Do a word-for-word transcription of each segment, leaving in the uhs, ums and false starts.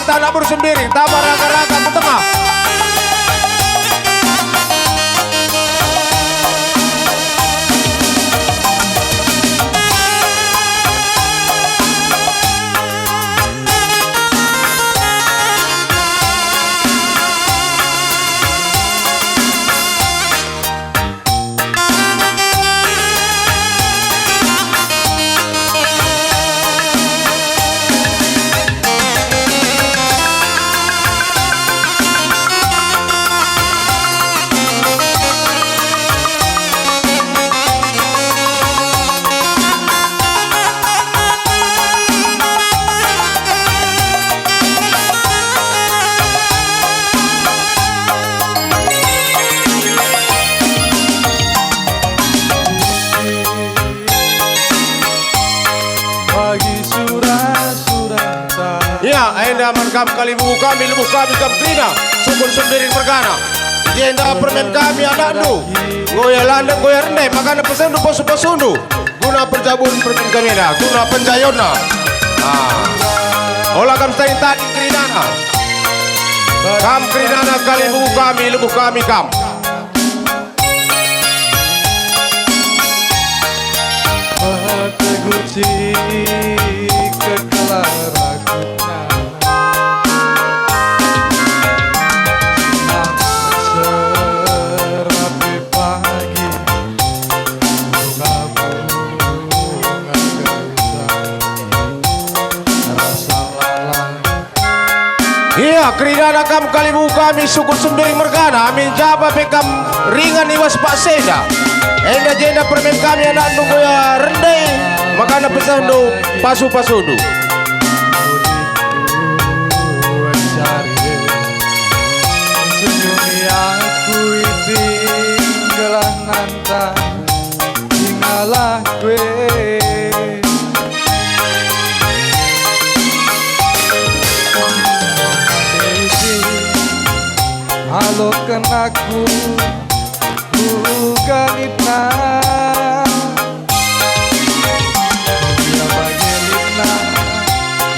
Tanah bersembiring, tambah raga-raga ku tengah. Bagi sura-suranta. Ya, enda man kam kalimbubu kami, lebuh kami kam kerina, sukun Sembiring mergana. Jenda permen kami anakndu, nggo ia landek, nggo ia rende, makana pesenndu pasu-pasundu. Guna perjabun permen kami enda, guna penjayonna. Ah. Ola kam stain tading kerinana. Kam kerinana kalimbubu kami, lebuh kami kam. Metegusi kekelar aku. Serapi pagi, bunga-bunga gelisah, rasa lalai. Ia, kerinana kam kalimbubu kami, sukun Sembiring mergana, amin jaba pe kam ringan i bas paksa enda. Enda jenda permen kami anakndu nggo ia rende, makana pesahndu pasu-pasundu. Senyumi aku iting gelah nanta, ingalah kue. Aloken aku ku galipna. Ia bage lipna,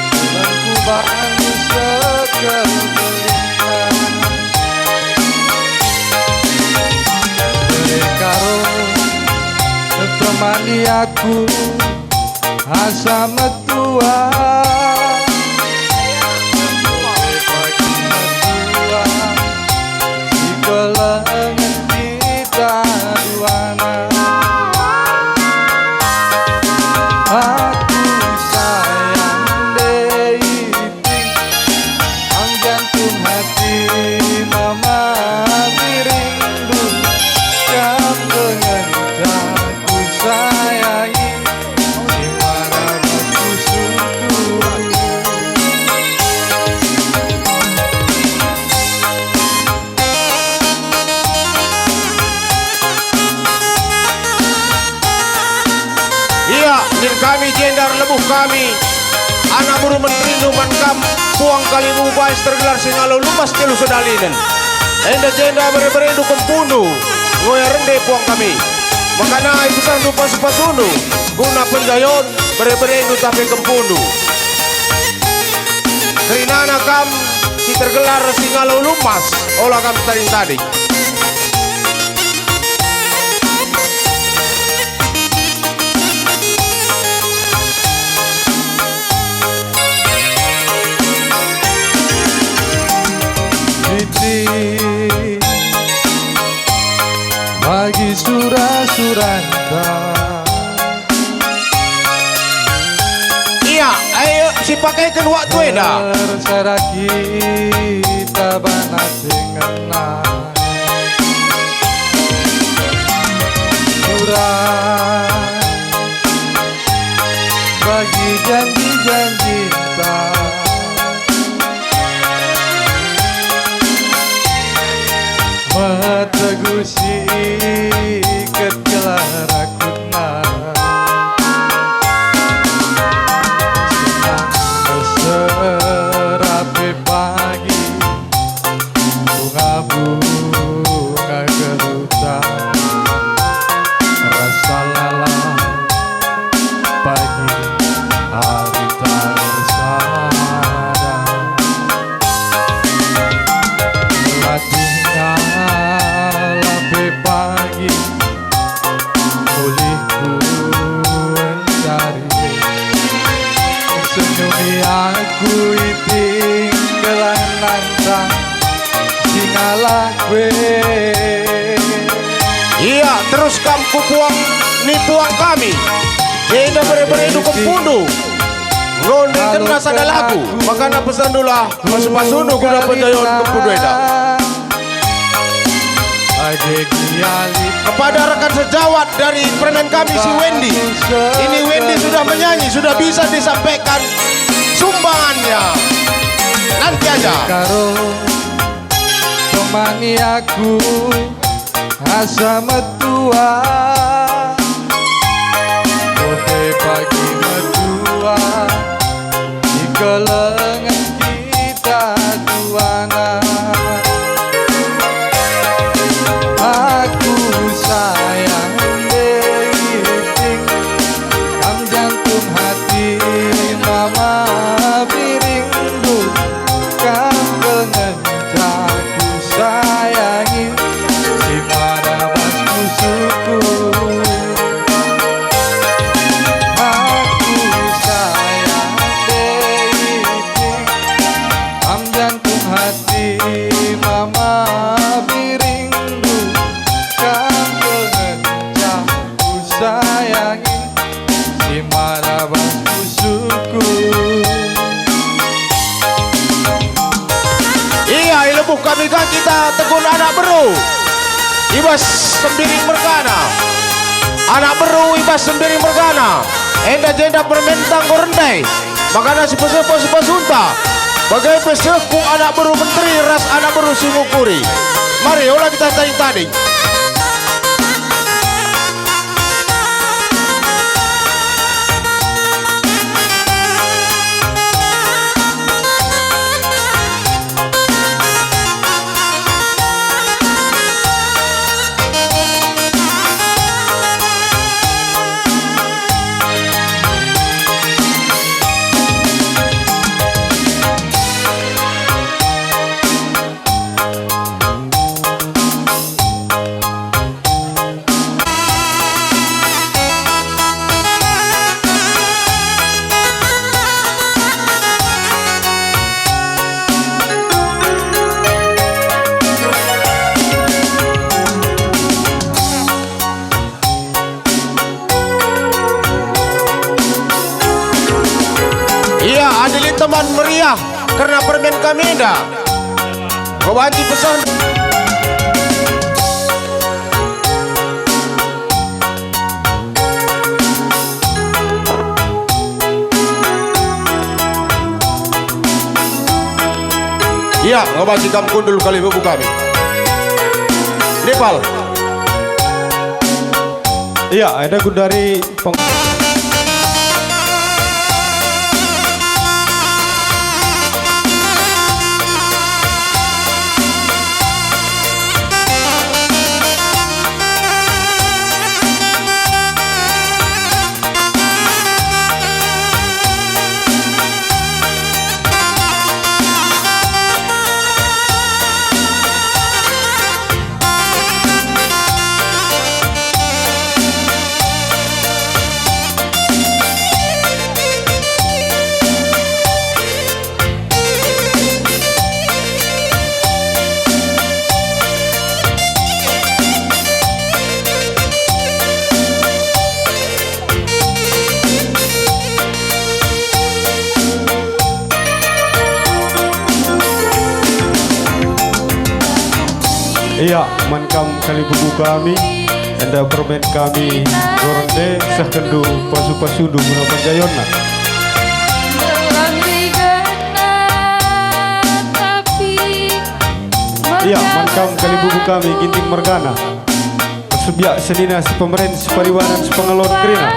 bulan ku banyu sekel belitna. Bere karo temani aku asa metua. Pagi metua, si kelengen kita duana. Aku sayang ndai Am jantung hati mama miring, kam dengenca kusayangi, si mana bangku suku. Ia, nina kami jenda erlebuh kami, anak beru menterindu man kam, puang kalimbubu bais tergelar si ngalo lumas telu sedalinen. Enda jenda bere-berendu kempundu, nggo ia rende puang kami. Maka nai pesahndu pasu-pasundu, guna penjayon bere-berendu tah pe kempundu. Kerinana kam si tergelar si ngalo lumas, ola kam tading-tading. Bagi sura-suranta. Ia, ayo sipakeken waktu enda. Ersarak kita bana si ngena. Surat bagi janji-janjinta. Metegusi iket gelar akutna. Senang mesera pe pagi, bunga-bunga geluta, rasa lalai pagi hari tarsada. Iya, terus kam ku puang ni puang kami. Jenda bere-bere dukun pundu. Enggo ndengkenna sada lagu, makana pesanndulah pasu-pasundu guna penjayon kempundu enda. Kepada rekan sejawat dari permen kami si Wendy. Ini Wendy sudah menyanyi, sudah bisa disampaikan sumbangannya. Nanti aja. Temani aku asa metua, ope pagi metua, di kelengen kita duana. Aku sayang Dei Ting, kam jantung hati mama biringku, kam pengencaku sayangi, si mada bas pusuku. Aku sayang Dei Ting, kam jantung hati mama biringku, kam pengencaku sayangi, si mada bas pusuku. Ia, i lebuh kami ka kita tegun anak beru i bas Sembiring mergana. Anak beru i bas Sembiring mergana. Enda jenda permen tanggo rendai. Makana si peseh pasu-pasunta, bage pe sehku anak beru menteri ras anak beru si ngukuri. Mari, ola kita tading-tading. Ia, adi lit teman meriah kerna permen kami enda. Ngebanci peseh. Ia, ngebanci kam kundul kalih bebu kami. Nepal. Ia, enda gundari peng- Ia, man kam kalih bebu kami, enda permen kami, gorende sehkenndu pasu-pasundu guna penjayonna. Ia, man kam kalih bebu kami, Ginting mergana. Sebiak senina si pemeren, si pariwanan, si pengelon kerina.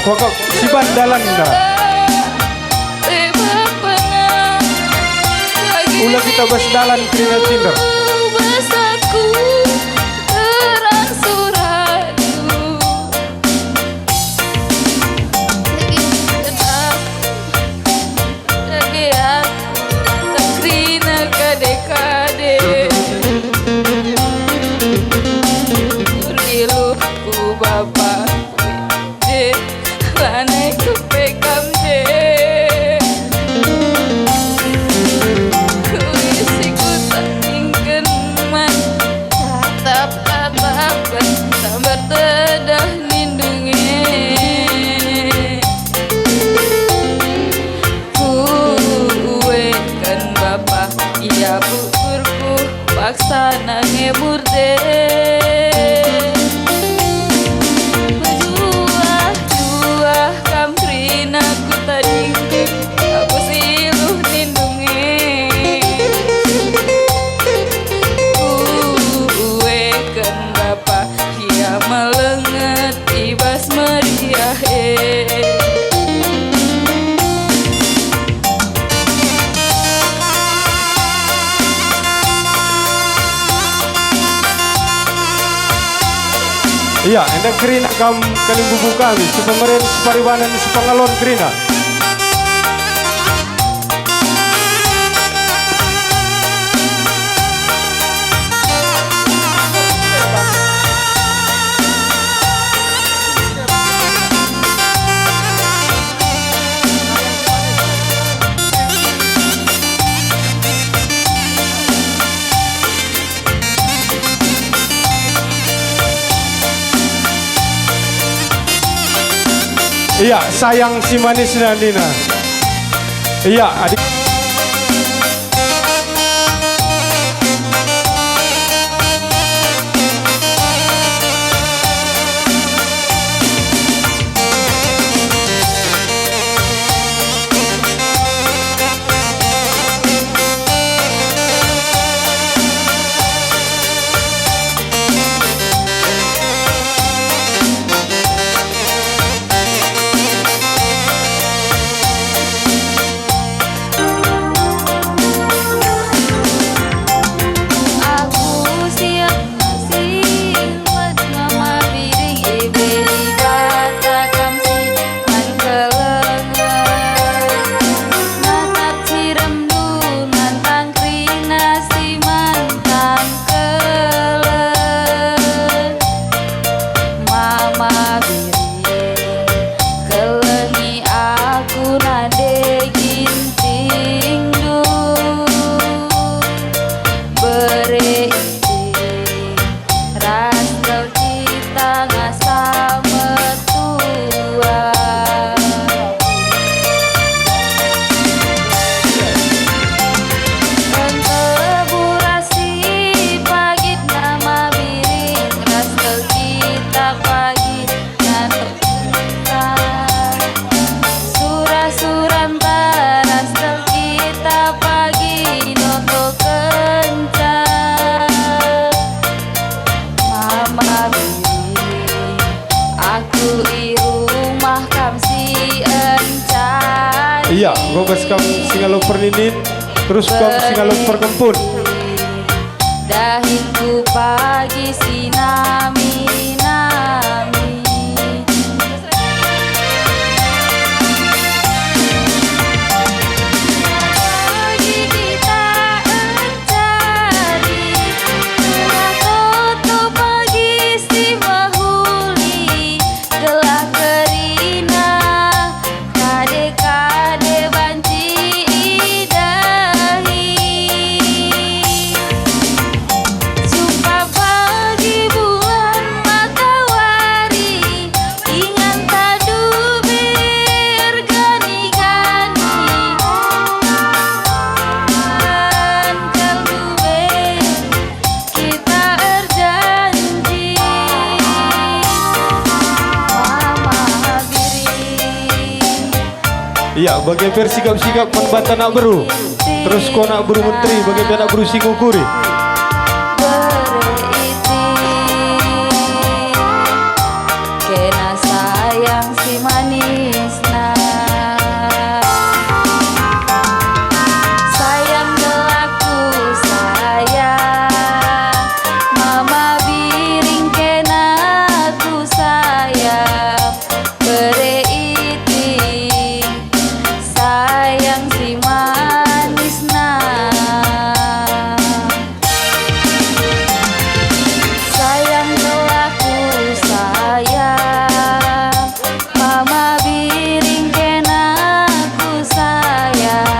Pokok siban dalanna. Ula kita bas dalan kerina Cinder. Dage aku kerina kade-kade. Iluhku bapa je, lanai kepe kam je. Kuisi kutandingken man, tatap-tatapen, sambar tedah nindunge. Kuweken bapa, ia bukurku, paksana nge murde. Mejuah-juah kam kerina kutadingken, aku siluh nindunge. Kuweken bapa, ia melenget i bas meriah e. Ia, enda kerina kam kalimbubu kami, sipemeren, siparibanen, sipangalon kerina. Ia, sayang si manis nandina. Ia, adik. Aku siap Siwat ngama biring ibe ibata kam si man kelengen. Natap siremndu nantang kerina si man tangkelen. Mama biring, kelengi aku nande gintingndu. Bere ras kal kita ngasa metua. Entebu ras si pagit ngama biring ras kal kita pagi. Sura-suranta ras kal kita pagi notokenca. Mama biring, aku i rumah kam si encari. Ia, enggo bas kam si ngalo perninin, terus kam si ngalo perkempun. Dahinku pagi si nami-nami. Pagi kita encari, gelah toto pagi si mehuli, gelah kerina kade-kade banci idahi. Sumpah pagi bulan matawari, ingan tadu bergani-gani. Kan kalbu ber Kita erjanji, Mama biring. Ia, bage pe ersikap-sikap man banta anak beru. Terus ko anak beru menteri, bage pe anak beru si ngukuri. Bere isi, kena sayang si mani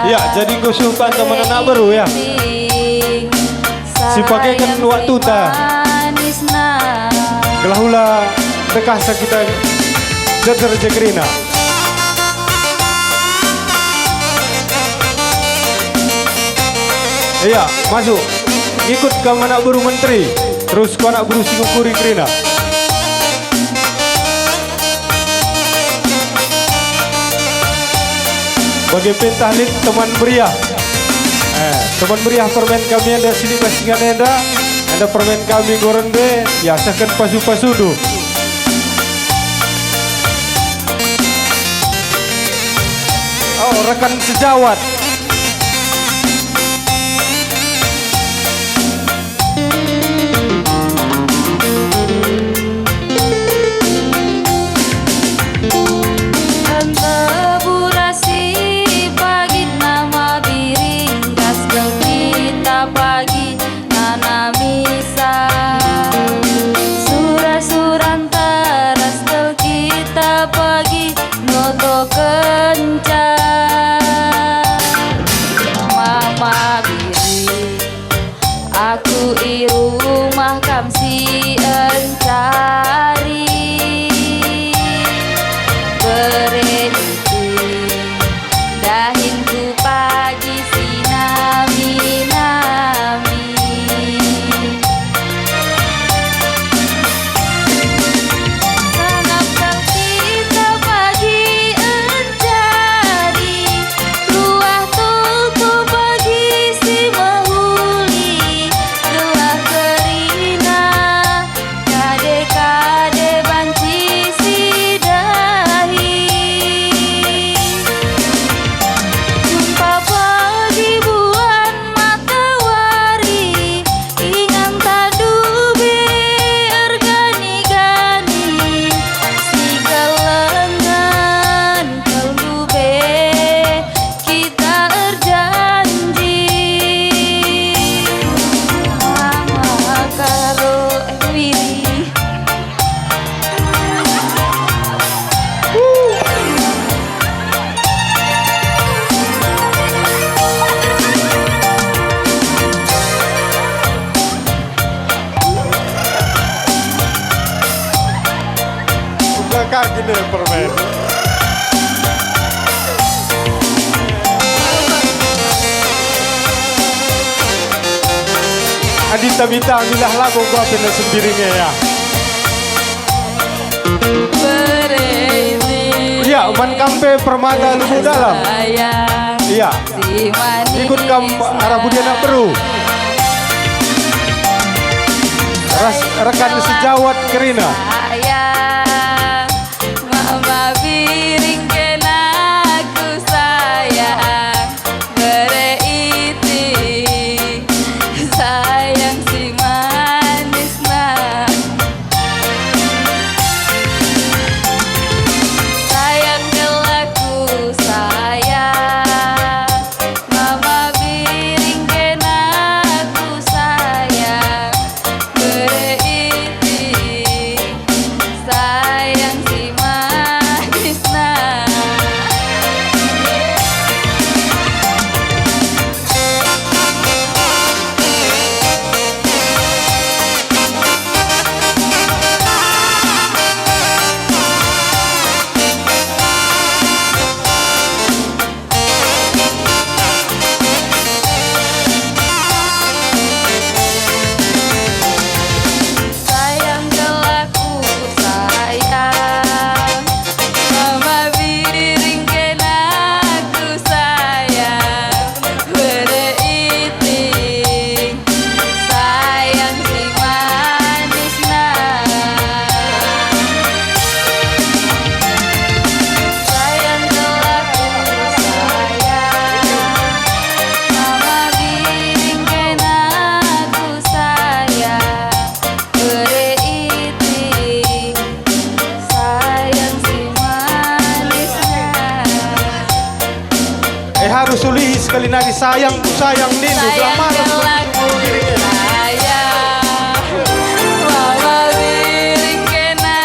Ya, jadi enggo seh banta man anak beru, ya. Sipakeken waktunta. Gelah ula dekahsa kita jejer je kerina. Iya, masuk. Ngikut kam anak beru menteri, terus ku anak beru Singokuri kerina. Bage pe ntah lit teman meriah. Eh, teman meriah permen kami enda sinik bas ingan enda. Enda permen kami enggo rende, ya, sehken pasu-pasundu. Oh, rekan sejawat. Ente burasi pagi nama biring, ras kel kita pagi nanamisa. Sura-suranta ras kel kita pagi notokenca. Mama biring, aku i rumah kam si encari. Bere iti, dahinku pagi si nami-nami. Sangap kal kita pagi encari, luah tutu pagi si mehuli, gelah kerina kade-kade banci si dahi. Jumpa pagi bulan matawari, ingan tadu be ergani-gani, sigelengen telu be kita erjanji. Mama karo Ewili. Buka kaki deh permen. Adinta Bintang, milah lagu gua pena sembiring ya. Iya, man kam pe Permata Lubuk Dalam. Iya. Ikut kam arah Budi Anak Beru. Ras rekan sejawat kerina. Mama biring kena ku sayang, bere iti sayang si manisna. Sayang gelah ku sayang, mama biring kena ku sayang, bere iti sayang si manisna. Sayang gelah ku sayang, mama biring kena ku sayang, bere iting sayang si manisna. Sayang gelah ku sayang, mama biring kena ku sayang, bere iting sayang si manisna. Eh, harus ulihi sekali nari, sayang ku sayang nindu, gelah marah ku sayang. Mama biring kena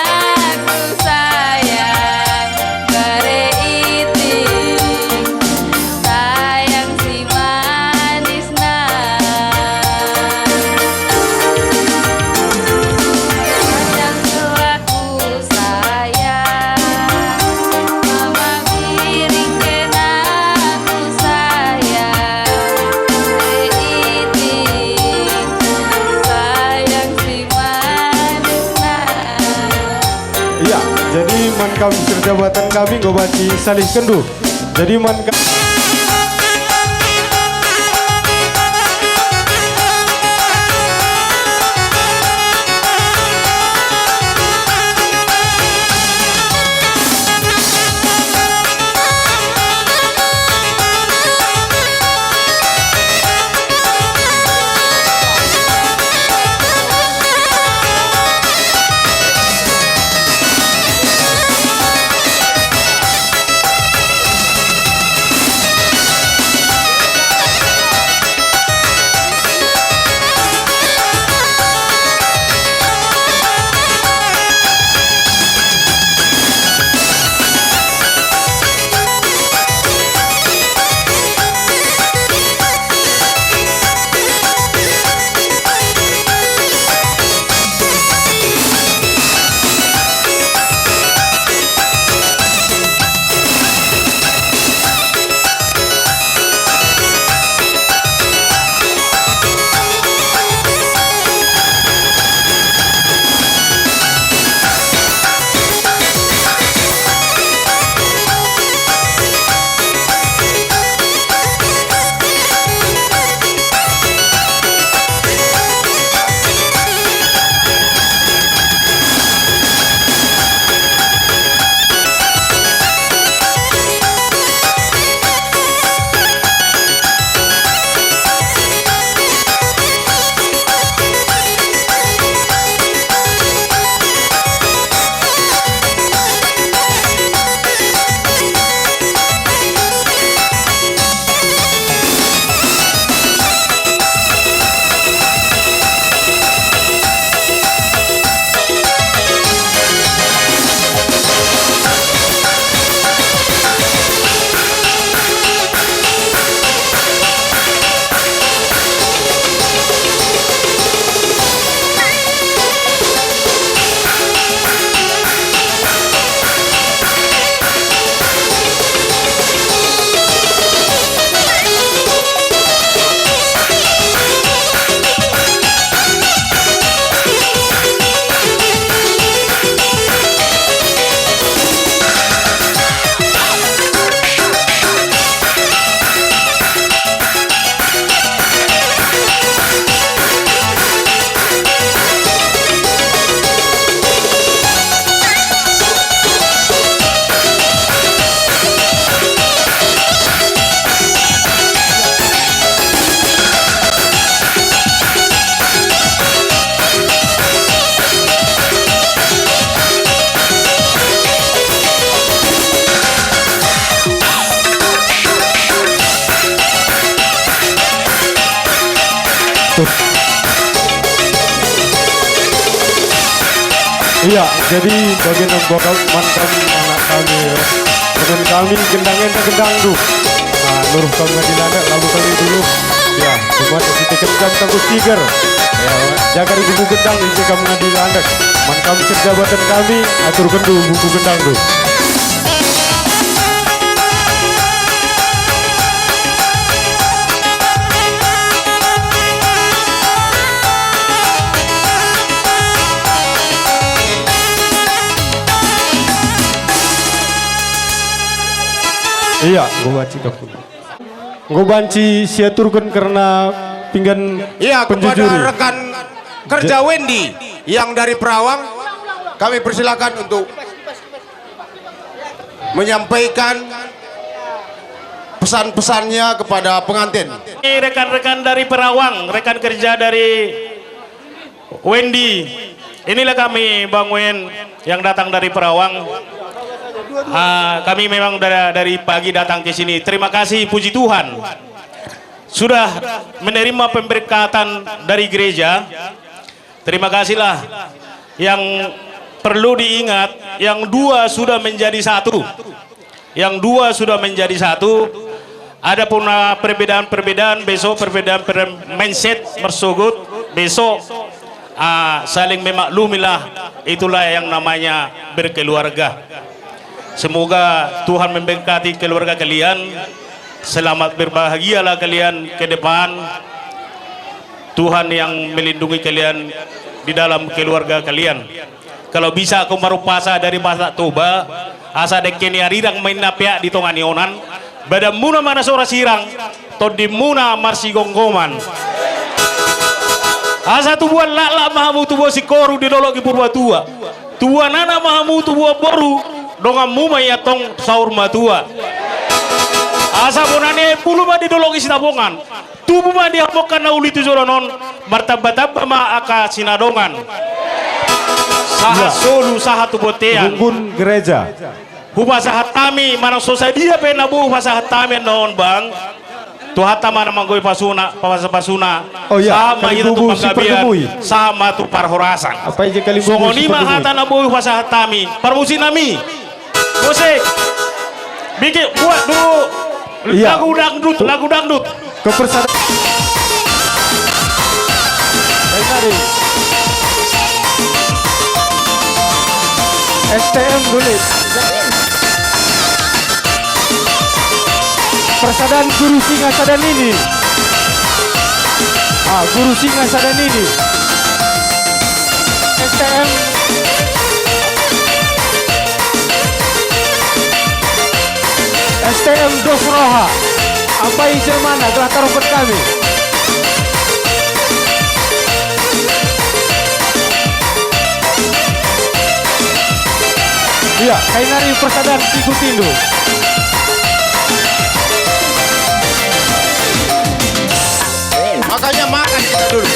ku sayang, bere iting. Kam serjabatan kami enggo banci salihkenndu. Jadi man ka- Iya, jadi bagian anggota man kami, anak kami, ya. Dengan kami gendang enda gendang tu. Nah, nuruh kami ngadi landak, lalu kami dulu. Ya, cuma kita gendang tangguh tiger. Ya, jaga di buku gendang, ini kami ngadi landak. Man kami serjabatan kami, aturkenndu buku gendang tu. Iya, enggo banci kapun. Enggo banci siaturken kerna pinggan. Iya, kepada penjujuri. Rekan kerja Wendy yang dari Perawang, kami persilakan untuk menyampaikan pesan-pesannya kepada pengantin. Ini rekan-rekan dari Perawang, rekan kerja dari Wendy. Inilah kami, Bang Wen, yang datang dari Perawang. Ah, kami memang da-, dari pagi datang ke sini. Terima kasih, puji Tuhan, sudah menerima pemberkatan dari gereja. Terima kasihlah. Yang perlu diingat, yang dua sudah menjadi satu. Yang dua sudah menjadi satu. Adapun, ah, perbedaan-perbedaan besok, perbedaan per-, mindset mersogot besok, ah, saling memaklumilah. Itulah yang namanya berkeluarga. Semoga Tuhan memberkati keluarga kalian. Selamat berbahagialah kalian ke depan. Tuhan yang melindungi kalian di dalam keluarga kalian. Kalau bisa aku marupasa dari Batak Toba, Asa dekke ni arirang mainna peak di tonga ni onan, badanmuna mana sora sirang, tondimmuna marsigonggoman. Asa tubuan laklak mahamu tubuan sikoru di dolok i Purbatua. Tubuan anak mahamu tubuan boru, donganmu ma ia tong saur matua. Asa bonane pulu ma di dolok i Sitabongan. Tubuh ma dihamokken uli tu jolo non, martamba-tamba ma aka sinadongan. Sahat Ya. solu, sahat tu bontean. Runggun gereja. Hupasahat kami, manang so sadia pe nabo hupasahat kami non, Bang. Tuhanta mana manggoi pasuna, pasa-pasuna. Oh, ya, Sama kami ita tu bubu si panggabean, pergemui. Sama tu parhorasan. Apa aja kali bubu Songon si i ma pergemui. hata nabo hupasahat kami, parmusi nami. Musik. Bikin, buat dulu Iya. lagu dangdut, lagu dangdut. Kepersada-, Baik, mari. S T M dulu. Persadan Guru Singa sada nini. Ah, Guru Singa sada nini. S T M. S T M Dos Roha. Ampai Jerman, gelah taruhken kami. Iya, kai nari persadan si kutindu. Makanya makan kita dulu.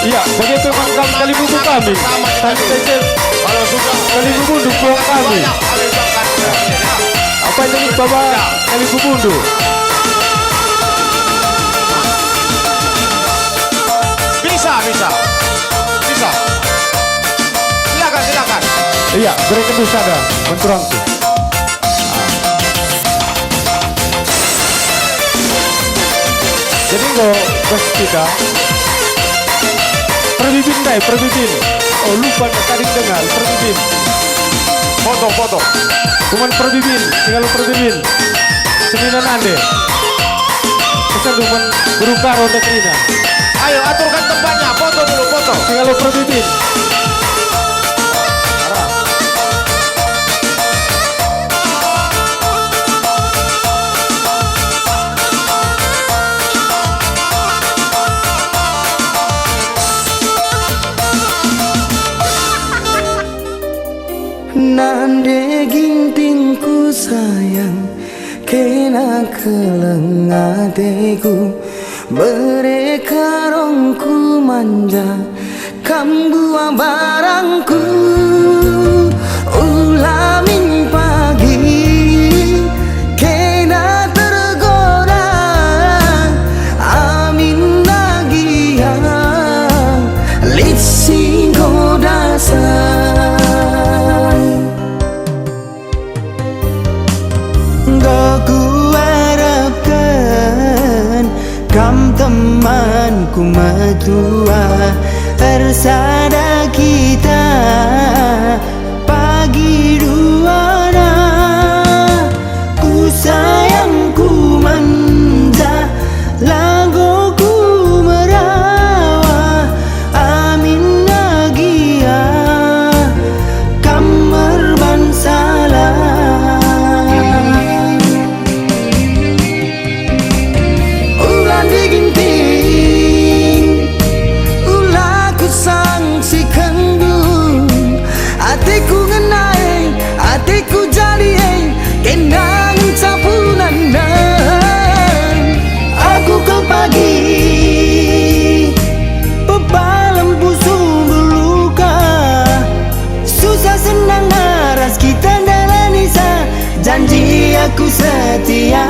Iya, bage pe man kam kalimbubu kami. Tadi saja Kalau sudah kalimbubu ndukung kami. Banyak kali makan. Apa itu, Baba? Kalimbubu ndu. Bisa, bisa. Bisa. Silakan, silakan. Iya, berikan dulu sada, menturangku. Jadi enggo bas kita. Perbibin ndai, perbibin. Oh, lupa tadi dengar, perbibin. Potong, potong. Kuman perbibin, singalo perbibin. Senina nande. Pesan duman guru karo nda kerina. Ayo, aturkan tempatnya, foto dulu, foto. Singalo perbibin. Nande Gintingku sayang, kena keleng ateku, bere karongku manja, kam buah barangku. Ulamin pagi kena tergoda, amin nagia lit si nggoda sa. Enggo kuarapken kam temanku metua, ersada kita pagi duana. Ku sayangku manja, lagoku merawa, amin nagia kam merban salah. Ula ndi Ginting, ula kusangsikendu, ateku ngena e, ateku jadi e, kena ngenca punana. Aku kal pagi pepalem pusung luka, susah senang ras kita ndalani sa, janji aku setia.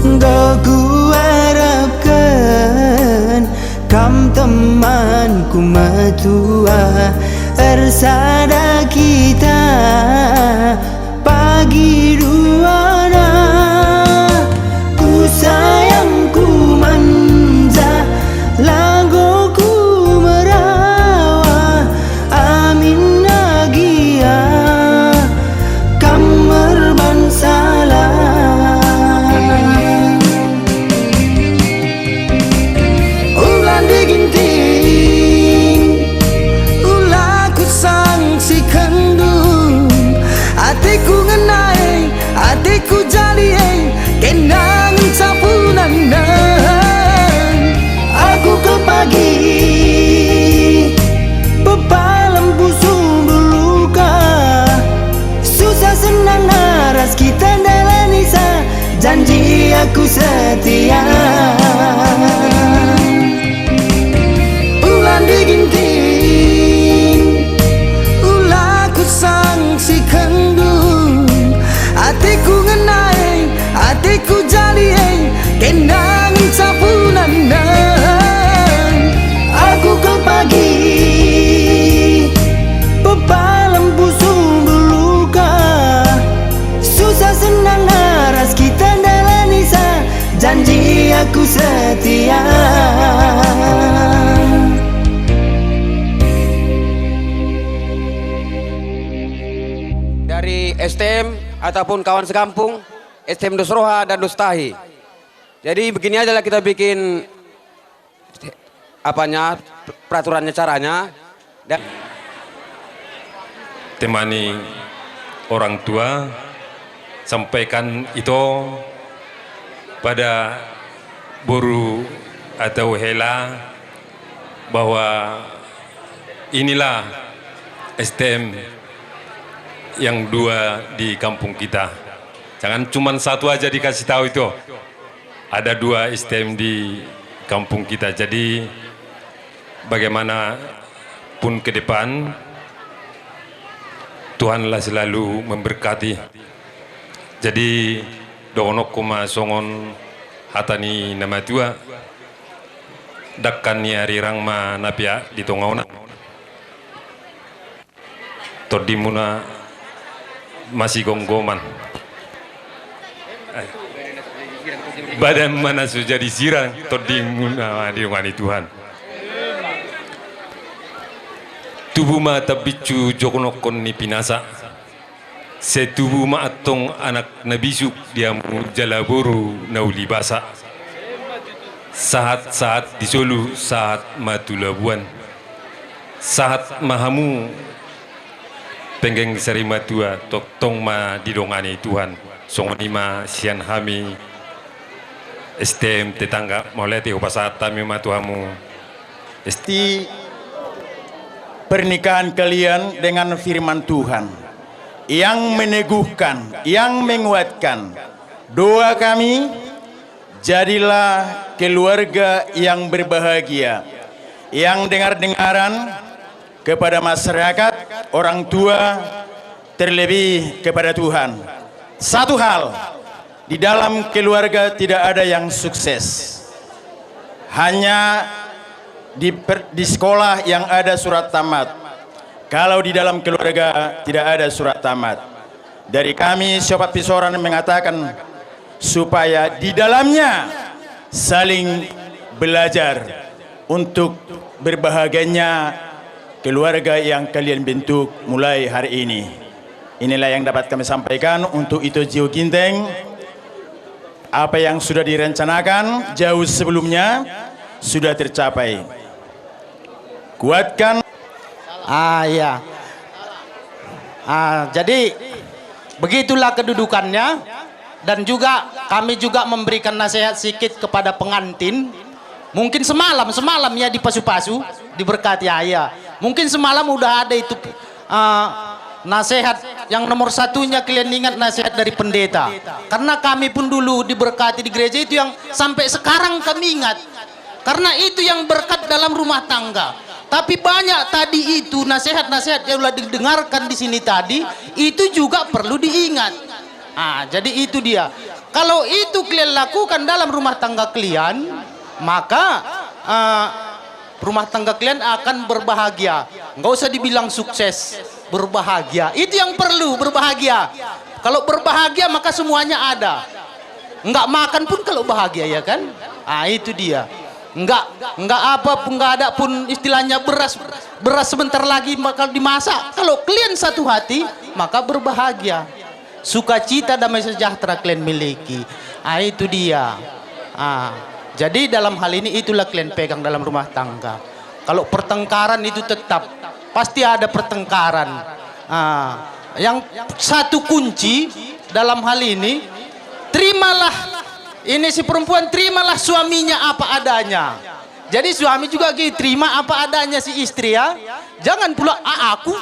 Enggo kuarapken kam teman Ku metua ersada kita pagi duana. Ku sayang, ku manja, labo ku merawa. Amin agia kam merban salah. Ulang diginting, ula ku sangsi kendung. Ateku ngenai, ateku jali e, kena ngenca punan. Aku kal pagi, pepalem pusung duluka. Susah senang ras kita ndalanisa, janji aku setia. Ulang diginting, ula ku sangsi kendung. Ateku ngenai, ateku jali e, kena ngenca punan. Aku kal pagi, pepalem pusung duluka. Susah senang ras kita ndalanisa, janji aku setia. Dari S T M ataupun kawan sekampung, S T M Dusroha dan Dustahi. Jadi begini ajalah kita bikin apanya, peraturannya, caranya. Dan temani orang tua, sampaikan itu pada boru atau hela bahwa inilah S T M yang dua di kampung kita. Jangan cuman satu aja dikasih tahu itu. Ada dua S T M di kampung kita. Jadi, bagaimanapun ke depan, Tuhanlah selalu memberkati. Jadi, dohonokku ma songon hata ni na matua, dakkan ni ari rang ma napiak di tonga ona. Tondimuna masigonggoman. Badan mana so jadi sirang, tondimuna didongani Tuhan. Tubu ma tabiccu jogonokkon ni pinasa. Setubu ma attong anak na bisuk diamu jala boru na uli basa. Sahat-sahat disolu, sahat ma tu labuan. Sahat ma hamu, penggeng sari matua, tongtong ma didongani Tuhan. Songon i ma sian hami S T M tetangga, mauliate hupasahat kami ma tu hamu. S T M. Pernikahan kalian dengan firman Tuhan yang meneguhkan, yang menguatkan. Doa kami, jadilah keluarga yang berbahagia, yang dengar-dengaran kepada masyarakat, orang tua, terlebih kepada Tuhan. Satu hal, di dalam keluarga tidak ada yang sukses. Hanya di per-, di sekolah yang ada surat tamat. Kalau di dalam keluarga tidak ada surat tamat. Dari kami Siopat Pisoran mengatakan supaya di dalamnya saling belajar untuk berbahagianya keluarga yang kalian bentuk mulai hari ini. Inilah yang dapat kami sampaikan untuk Ito Jio Ginteng. Apa yang sudah direncanakan jauh sebelumnya sudah tercapai. Kuatkan. Ah, iya. Ah, jadi begitulah kedudukannya. Dan juga kami juga memberikan nasihat sikit kepada pengantin. Mungkin semalam, semalam ya dipasu-pasu, diberkati, ya, ya. Mungkin semalam udah ada itu, eh, nasihat yang nomor satunya kalian ingat nasihat dari pendeta. Karena kami pun dulu diberkati di gereja itu yang sampai sekarang kami ingat. Karena itu yang berkat dalam rumah tangga. Tapi banyak tadi itu nasihat-nasihat yang sudah didengarkan di sini tadi, itu juga perlu diingat. Ah, jadi itu dia. Kalau itu kalian lakukan dalam rumah tangga kalian, maka, ah, Rumah tangga kalian akan berbahagia. Nggak usah dibilang sukses, berbahagia. Itu yang perlu, berbahagia. Kalau berbahagia, maka semuanya ada. Nggak makan pun kalau bahagia, ya kan? Ah, itu dia. Nggak, nggak apa pun, nggak ada pun istilahnya beras, beras sebentar lagi bakal dimasak. Kalau kalian satu hati, maka berbahagia. Sukacita, damai sejahtera kalian miliki. Ah, itu dia. Ah, jadi dalam hal ini itulah kalian pegang dalam rumah tangga. Kalau pertengkaran itu tetap, pasti ada pertengkaran. Ah, yang satu kunci dalam hal ini, terimalah ini si perempuan, terimalah suaminya apa adanya. Jadi suami juga gitu, terima apa adanya si istri ya. Jangan pula, "Ah, aku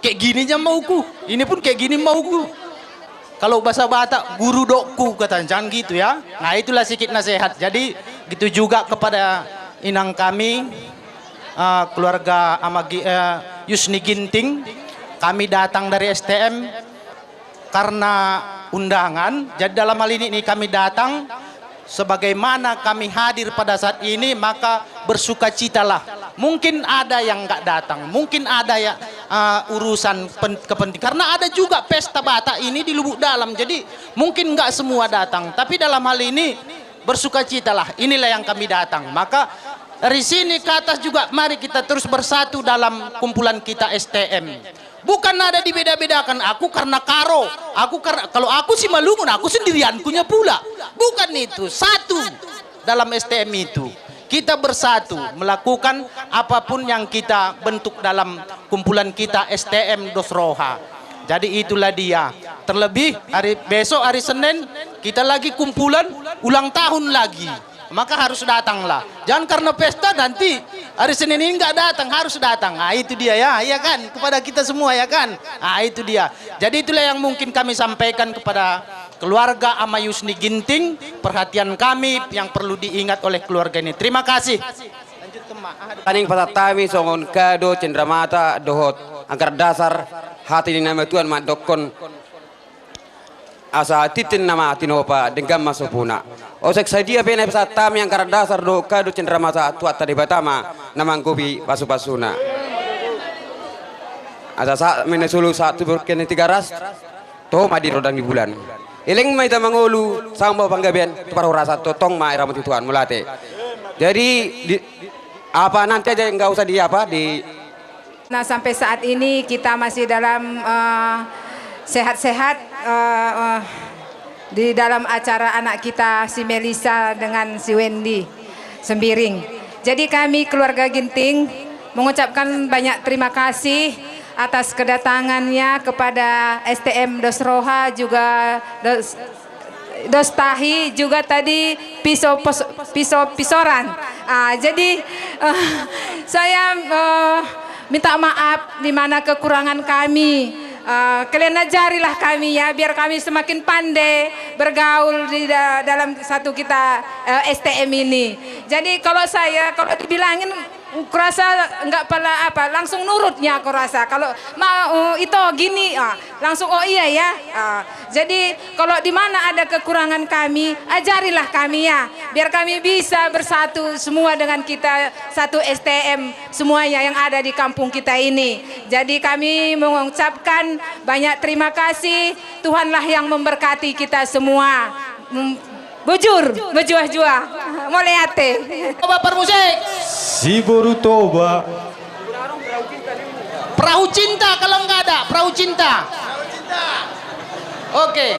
kayak gini aja mauku, ini pun kayak gini mauku." Kalau bahasa Batak, guru dokku, kata, jangan gitu ya. Nah, itulah sikit nasihat. Jadi, gitu juga kepada inang kami, eh, keluarga Ama Gi-, eh, Yusni Ginting. Kami datang dari S T M karena undangan. Jadi, dalam hal ini, ini kami datang sebagaimana kami hadir pada saat ini, maka bersukacitalah. Mungkin ada yang nggak datang, mungkin ada ya, uh, urusan pen-, kepentingan. Karena ada juga pesta Batak ini di Lubuk Dalam, jadi mungkin nggak semua datang. Tapi dalam hal ini, bersukacitalah. Inilah yang kami datang. Maka dari sini ke atas juga, mari kita terus bersatu dalam kumpulan kita S T M. Bukan ada dibeda-bedakan, aku karena Karo, aku karena, kalau aku Simalungun, aku sendiriankunya pula. Bukan itu, satu dalam S T M itu. Kita bersatu melakukan apapun yang kita bentuk dalam kumpulan kita S T M Dos Roha. Jadi itulah dia. Terlebih hari besok, hari Senin, kita lagi kumpulan ulang tahun lagi. Maka harus datanglah. Jangan karena pesta nanti hari Senin ini nggak datang, harus datang. Ah, itu dia ya, ya kan? Kepada kita semua ya kan? Ah, itu dia. Jadi itulah yang mungkin kami sampaikan kepada keluarga Ama Yusni Ginting, perhatian kami yang perlu diingat oleh keluarga ini. Terima kasih. Taning pasattami songon kado, cendramata, dohot angkara dasar hati ni nama Tuhan mandokkon. Asa tittin nama tinopa denggan masopuna. Osek sadia pe nai pasattami angkara dasar dohot kado, cendramata, tuatta Dibata ma na manggopi pasu-pasuna. Asa sa mena sulu satu berkene tiga ras, toho ma di rodang ni bulan. Eleng ma ita mangolu, samba panggabean, tupar rasa totong ma iramoti Tuhan, mulate. Jadi, di, apa nanti aja nggak usah di apa, di Nah, sampai saat ini kita masih dalam, eh, sehat-sehat, eh, eh, di dalam acara anak kita si Melisa dengan si Wendy Sembiring. Jadi kami keluarga Ginting mengucapkan banyak terima kasih atas kedatangannya kepada S T M Dos Roha juga Dos Dostahi juga tadi piso pos-, piso pisoran. Ah, jadi, eh, saya, eh, minta maaf di mana kekurangan kami. Eh, kalian ajarilah kami ya, biar kami semakin pandai bergaul di da-, dalam satu kita, eh, S T M ini. Jadi kalau saya, kalau dibilangin kurasa nggak pala apa, langsung nurutnya kurasa. Kalau mau, uh, itu gini, ah, langsung, "Oh iya ya." Ah, jadi kalau di mana ada kekurangan kami, ajarilah kami ya, biar kami bisa bersatu semua dengan kita satu S T M semuanya yang ada di kampung kita ini. Jadi kami mengucapkan banyak terima kasih, Tuhanlah yang memberkati kita semua. Mm, Bujur, mejuah-juah, mole ate. Coba permusik. Si Boru Toba. Perahu cinta kalau nggak ada, perahu cinta. Oke.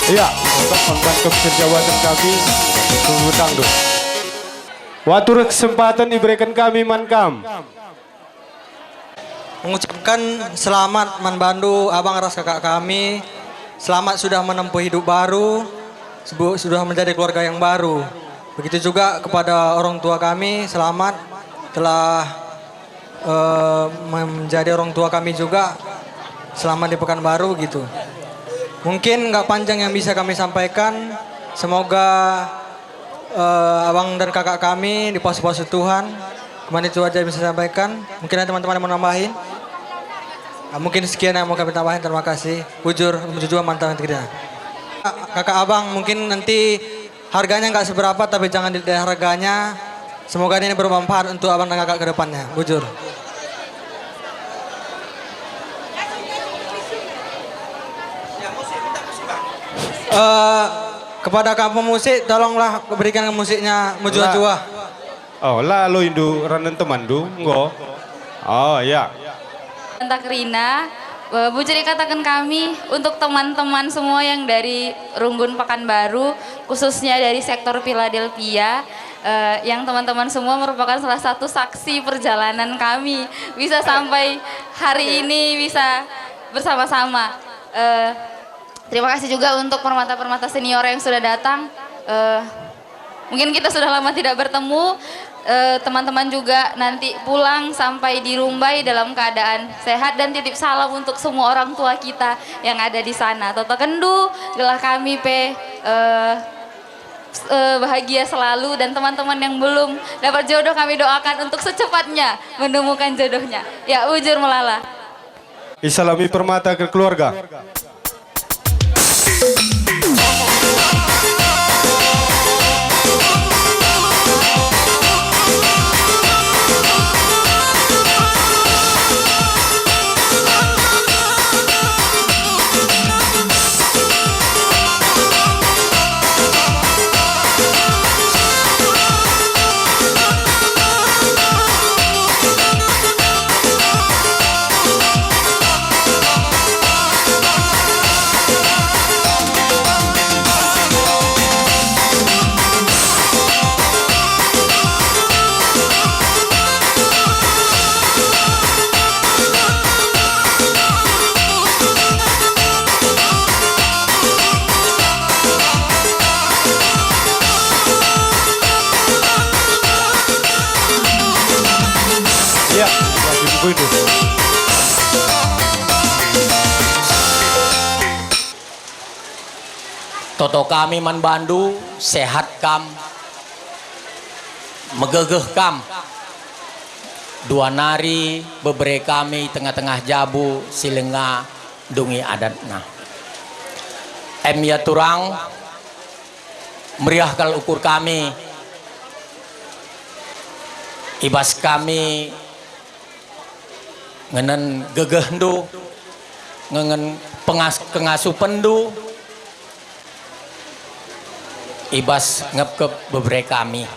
Ya, maka pangkan kepsir jabatan kami, tunggu tangguh. Watur kesempatan ibereken kami man kam. Mengucapkan selamat man bandu, abang ras kakak kami. Selamat sudah menempuh hidup baru, sebu-, sudah menjadi keluarga yang baru. Begitu juga kepada orang tua kami, selamat telah, eh, menjadi orang tua kami juga. Selamat di Pekanbaru gitu. Mungkin nggak panjang yang bisa kami sampaikan. Semoga eh, abang dan kakak kami dipasu-pasu Tuhan. Cuman itu aja yang bisa saya sampaikan. Mungkin ada teman-teman yang mau nambahin? Ah, mungkin sekian yang mau kami tambahin. Terima kasih. Bujur, bujur juga mantan kita. Kakak abang, mungkin nanti harganya nggak seberapa, tapi jangan dilihat harganya. Semoga ini bermanfaat untuk abang dan kakak ke depannya. Bujur. Eh, kepada kamu musik, tolonglah berikan musiknya mejuah-juah. Oh, la alu indu ranan temanndu, enggo. Oh, ya. Tentang Rina, eh, bujur ikataken kami untuk teman-teman semua yang dari Runggun Pekanbaru, khususnya dari sektor Philadelphia, eh, yang teman-teman semua merupakan salah satu saksi perjalanan kami bisa sampai hari ini bisa bersama-sama. Eh, Terima kasih juga untuk permata-permata senior yang sudah datang. Eh, mungkin kita sudah lama tidak bertemu. Eh, teman-teman juga nanti pulang sampai di Rumbai dalam keadaan sehat dan titip salam untuk semua orang tua kita yang ada di sana. Toto kendu, gelah kami pe, eh, s-, eh, bahagia selalu, dan teman-teman yang belum dapat jodoh kami doakan untuk secepatnya menemukan jodohnya. Ya, bujur melala. Isalami permata keluarga. Ya, ya, di buku itu. Toto kami man bandu, sehat kam, megegeh kam. Dua nari bebere kami tengah-tengah jabu si langa ndungi adatna. Em ia turang, meriah kal ukur kami. I bas kami ngenen gegehndu, ngenen pengas-, kengasupenndu, i bas ngepkep bebere kami.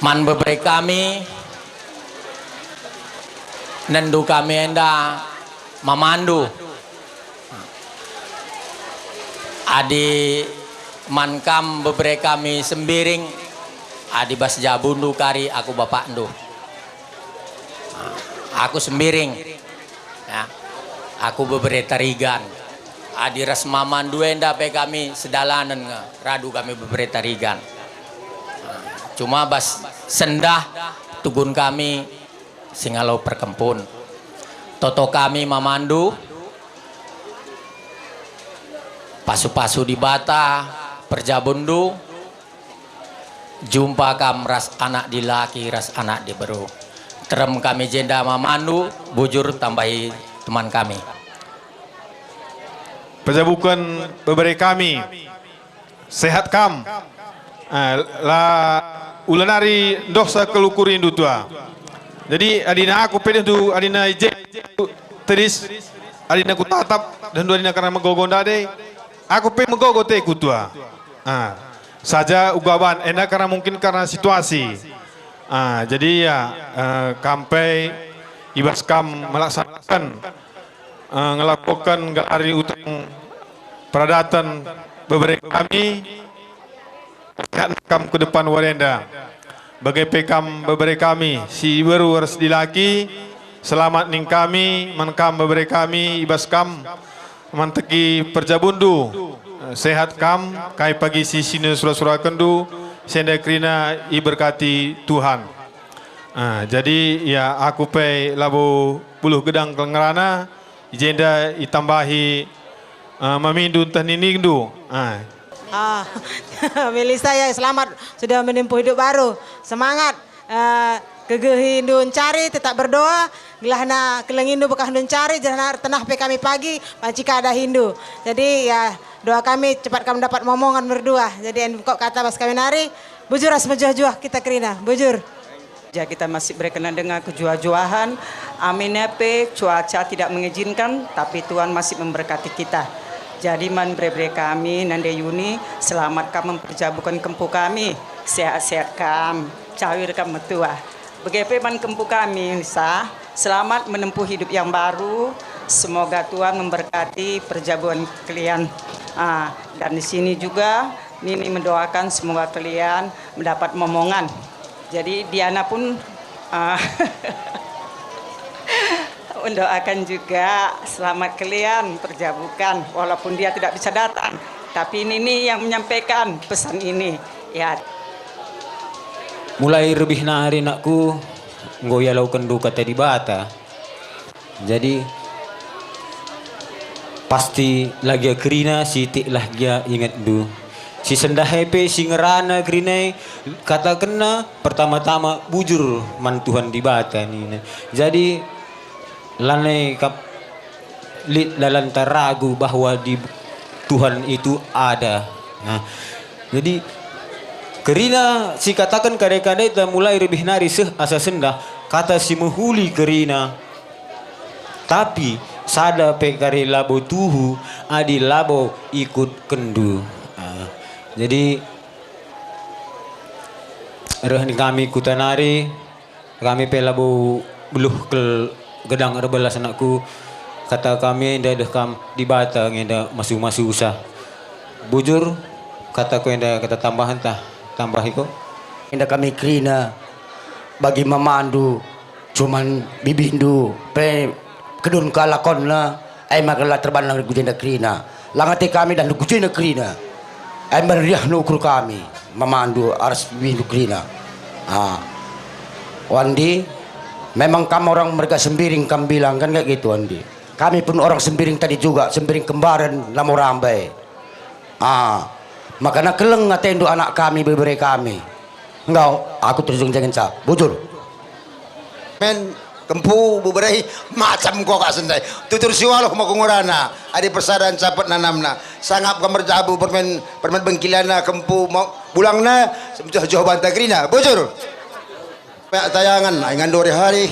Man bebere kami, nendu kami enda mamandu. Adi man kam bebere kami Sembiring, adi bas jabundu kari aku bapakndu. Aku Sembiring, ya. Aku bebere Tarigan. Adi ras mamandu enda pe kami sedalanen nge, radu kami bebere Tarigan. Cuma bas sendah tugun kami singalo perkempun. Toto kami mamandu, pasu-pasu Dibata perjabunndu, jumpa kam ras anak dilaki ras anak diberu. Terem kami jenda mamandu, bujur tambahi teman kami. Pejabuken bebere kami. Sehat kam. Eh, la ula nari ndohsa kal ukurindu tua. Jadi adina aku pe dendu adina i je tedis, adina kutatap dendu adina karena megogo ndai, aku pe megogo te ku tua. Ah, saja uga ban enda karena mungkin karena situasi. Ah, jadi ya, eh, kam pe i bas kam melaksanakan, eh, ngelakoken ngelari utang peradaten bebere kami, sehat kam ku depan wari enda. Bage pe kam bebere kami, si beru ras dilaki, selamat ning kami, man kam bebere kami, i bas kam manteki perjabundu. Sehat kam, kai pagi si sina sura-surakenndu, si enda kerina iberkati Tuhan. Ah, jadi, ya, aku pe labo buluh gedang kal ngerana, i jenda itambahi, eh, mamindu ntah ninindu. Ah. Ah, Melisa ya, selamat sudah menempuh hidup baru. Semangat, eh, kegehindu encari, tetap berdoa, gelahna kelengindu bekahndu encari, gelahna ertenah pe kami pagi, banci ka dahindu. Jadi, ya, doa kami cepat kam dapat momongan merdua. Jadi, en kok kata bas kami nari, bujur ras mejuah-juah kita kerina, bujur. Ja kita masih berkenan dengan kejuah-juahan. Aminnya pe cuaca tidak mengizinkan, tapi Tuhan masih memberkati kita. Jadi man bere-bere kami, nande Yuni, selamat kam memperjabukan kempu kami. Sehat-sehat kam, cawir kam metuah. Bage pe man kempu kami, Nisa, selamat menempuh hidup yang baru. Semoga Tuhan memberkati perjabuan kalian. Ah, dan di sini juga Nini mendoakan semoga kalian mendapat momongan. Jadi Diana pun, ah, mendoakan juga selamat kalian perjabukan, walaupun dia tidak bisa datang. Tapi Nini yang menyampaikan pesan ini. Ya. Mulai rebih nari, nakku, enggo ialokenndu kata Dibata. Jadi, pasti la gia kerina sitik la gia ingetndu. Si sendah e pe si ngerana kerina e, katakenna pertama-tama bujur man Tuhan Dibata nina. Jadi, lanai kap lit lalanta ragu bahwa di Tuhan itu ada. Nah, jadi kerina sikataken kade-kadeta mulai rebih nari seh asa sendah, kata si mehuli kerina. Tapi sada pe kari labo tuhu adi labo ikutkenndu. Ah, jadi reh kami kuta nari, kami pe labo beluh kal gedang erbelas, anakku. Kata kami enda deh kam Dibata nge enda masu-masu usah. Bujur, kataku enda kata tambahen tah, tambahi ko. Enda kami kerina bagi mamandu. Cuman bibihndu pe kedun kalakonna, e maka la terbanna ku jenda kerina. Langa te kami dan ku jenda kerina. E meriahna ukur kami, mamandu aras bibihndu kerina. Ah. Wandi, memang kam orang merga Sembiring kam bilang kan kayak gitu, Wandi. Kami pun orang Sembiring tadi juga, Sembiring Kembaren, Namorambai. Ah, makana keleng atendu anak kami, bebere kami. Enggau, aku terjeng-jengen sa, bujur. Men, kempu, bebere, macam kok asendai. Tutur siwaloh maka ngorana, adi persada ncapet nanamna. Sangap ka merjabu permen, permen bengkilana, kempu, mau, bulangna, joh-joh banta kerina, bujur. Peak tayangen, ai ngandori hari,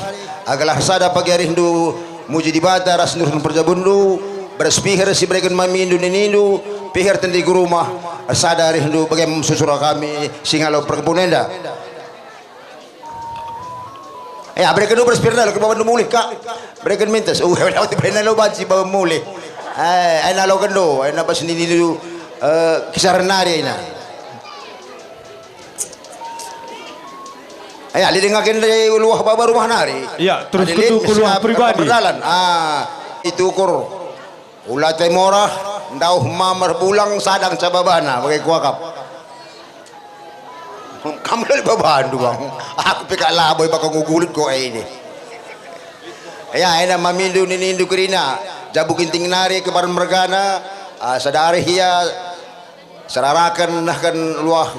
agalah sada pagi arihndu muji Dibata ras nuruhken perjabunndu, beras piher si bereken mamindu ninindu, piher tendi ku rumah, sada arihndu bage susura kami si ngalo perkempun enda. Eh, bereken du beras piher enda, lako babanndu mulih, Kak. Bereken mintes. Uh, bereken lo banci baba mulih. Eh, ai naloken do, ai nabas ninindu, eh, kisah nari aina. Aya, adi dengaken dari luah baba rumah nari. Ya, terus adi lit, ketu ku luah mesti pribadi. Berdalan. Ah, itu ukur. Ula te morah, ndauh mamar bulang sadang cababana, bage kuakap. Kam lali babandu, Bang. Aku pe kak labo baka ngugulut kok ini. Ya, ena mamindu ninindu kerina. Jabu Ginting nari kemarin mergana, ah, sadari ia Seraraken nehken luah,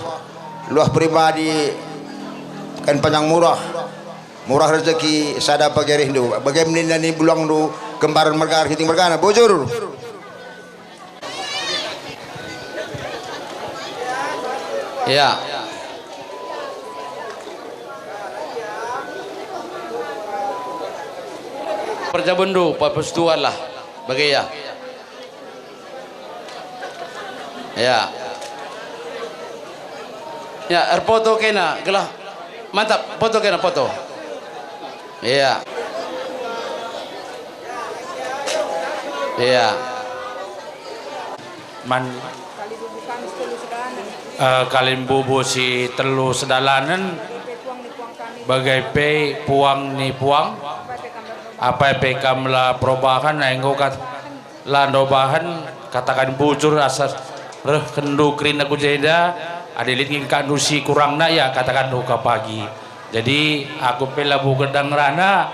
luah pribadi, kan panjang murah, murah rezeki sada pagi arihndu. Bage nina ni bulangndu kembaran mergana Ginting mergana, bujur. Ya. Perjabunndu, papestuanlah. Bage ya. Ya. Ya, erfoto kena, gelah mantap, foto kena, foto. Ya. Ya. Man, eh, kalimbubu si telu sedalanen, bage pe puang ni puang, apai pe kam la perubahan, enggo kat-, la ndobahen, kataken bujur asa rehkenndu kerina ku jenda, adi lit nge kataken si kurangna, ya, kataken uga pagi. Jadi, aku pe labo gedang ngerana,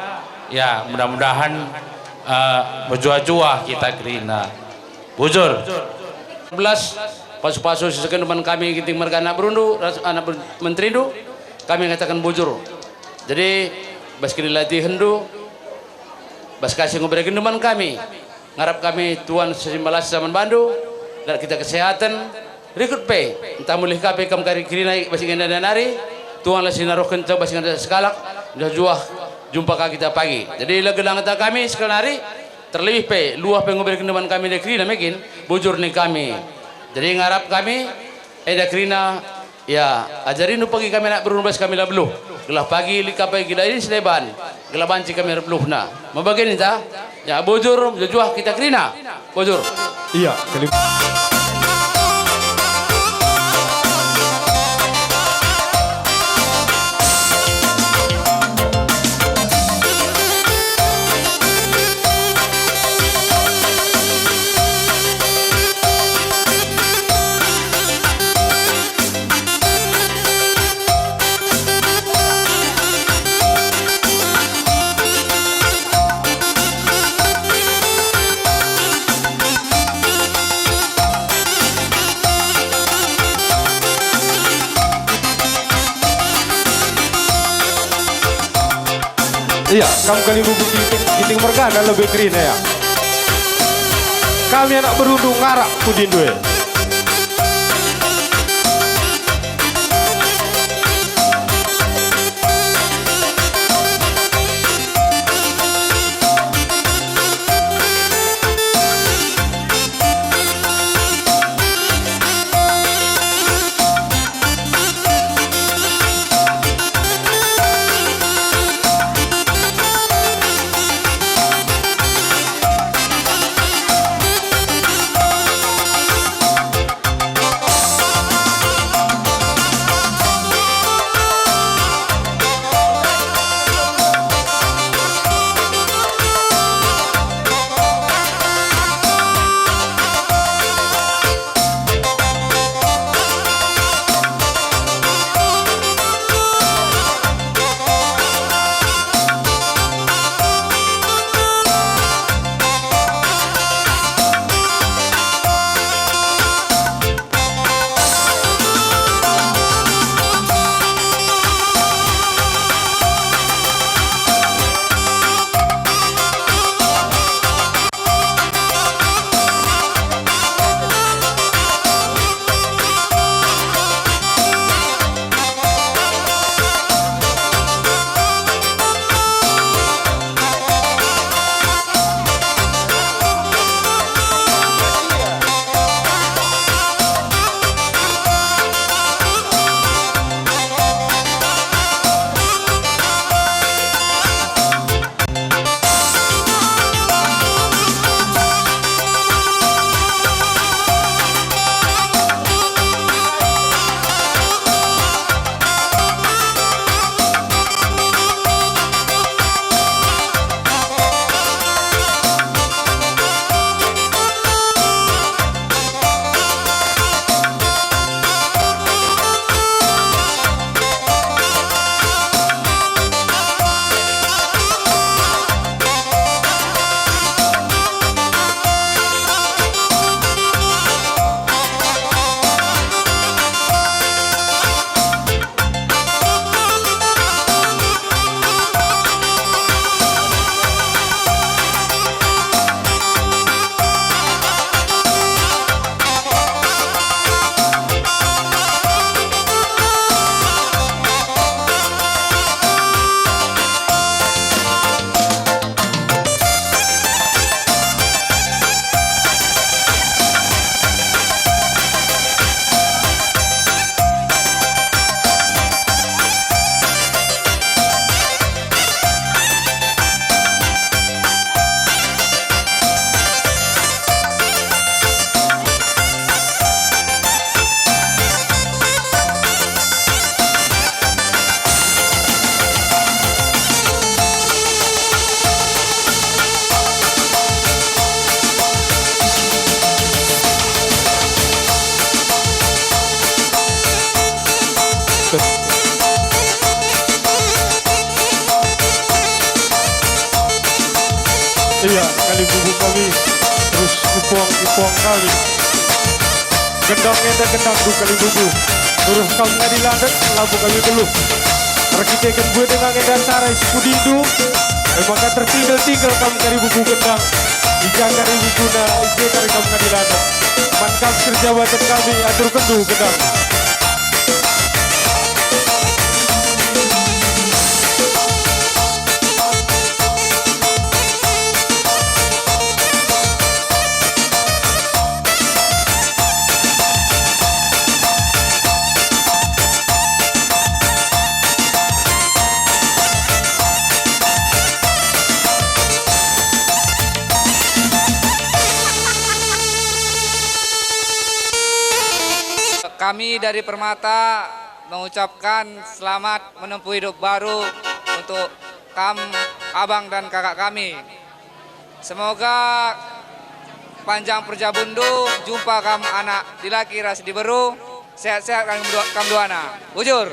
ya, mudah-mudahan, eh, mejuah-juah kita kerina. Bujur. Belas, pasu-pasu si seken man kami Ginting merga anak berundu, ras anak ber-, menterindu, kami ngataken bujur. Jadi, bas kinilatihenndu, bas kasih nguberekenndu man kami, ngarap kami Tuhan si malasa man bandu, dat kita kesehatan, rikut pe, ntah mulih ka pe kam kari kerina bas ingan nari, Tuhan la sinaruhken bas ingan sekalak, juah-juah jumpa ka kita pagi. Jadi, la gedang kami sekalak nari, terlebih pe, luah pe nguberekenndu man kami nde kerina mekin, bujur ning kami. Jadi ngarap kami, enda kerina, ya, ajarindu pagi kami anak berundu bas kami la beluh. Gelah pagi lit ka pe gila ini si deban, gelah banci kami erbeluhna. Mebage ninta, ya, bujur, juah-juah kita kerina. Bujur. Iya, kelim- Iya, kam kalimbubu Ginting, Ginting mergana lebe kerina, ya. Kami anak berundu ngarap pudindu e. Ipoang kami. Gendang enda gendang du kalibubu. Nuruh kam ngadi landet, labo kami beluh. Erkiteken bue denga enda sarai sipudindu, e maka tertinggal-tinggal kam kalibubu gendang. I ja kari bubuna, i je kari kam ngadi landet. Man kam si erjabaten kami, aturkenndu gendang. Kami dari Permata mengucapkan selamat menempuh hidup baru untuk kam, abang dan kakak kami. Semoga panjang perjabundu, jumpa kam anak dilaki ras diberu, sehat-sehat kam dua-, kam duana. Bujur.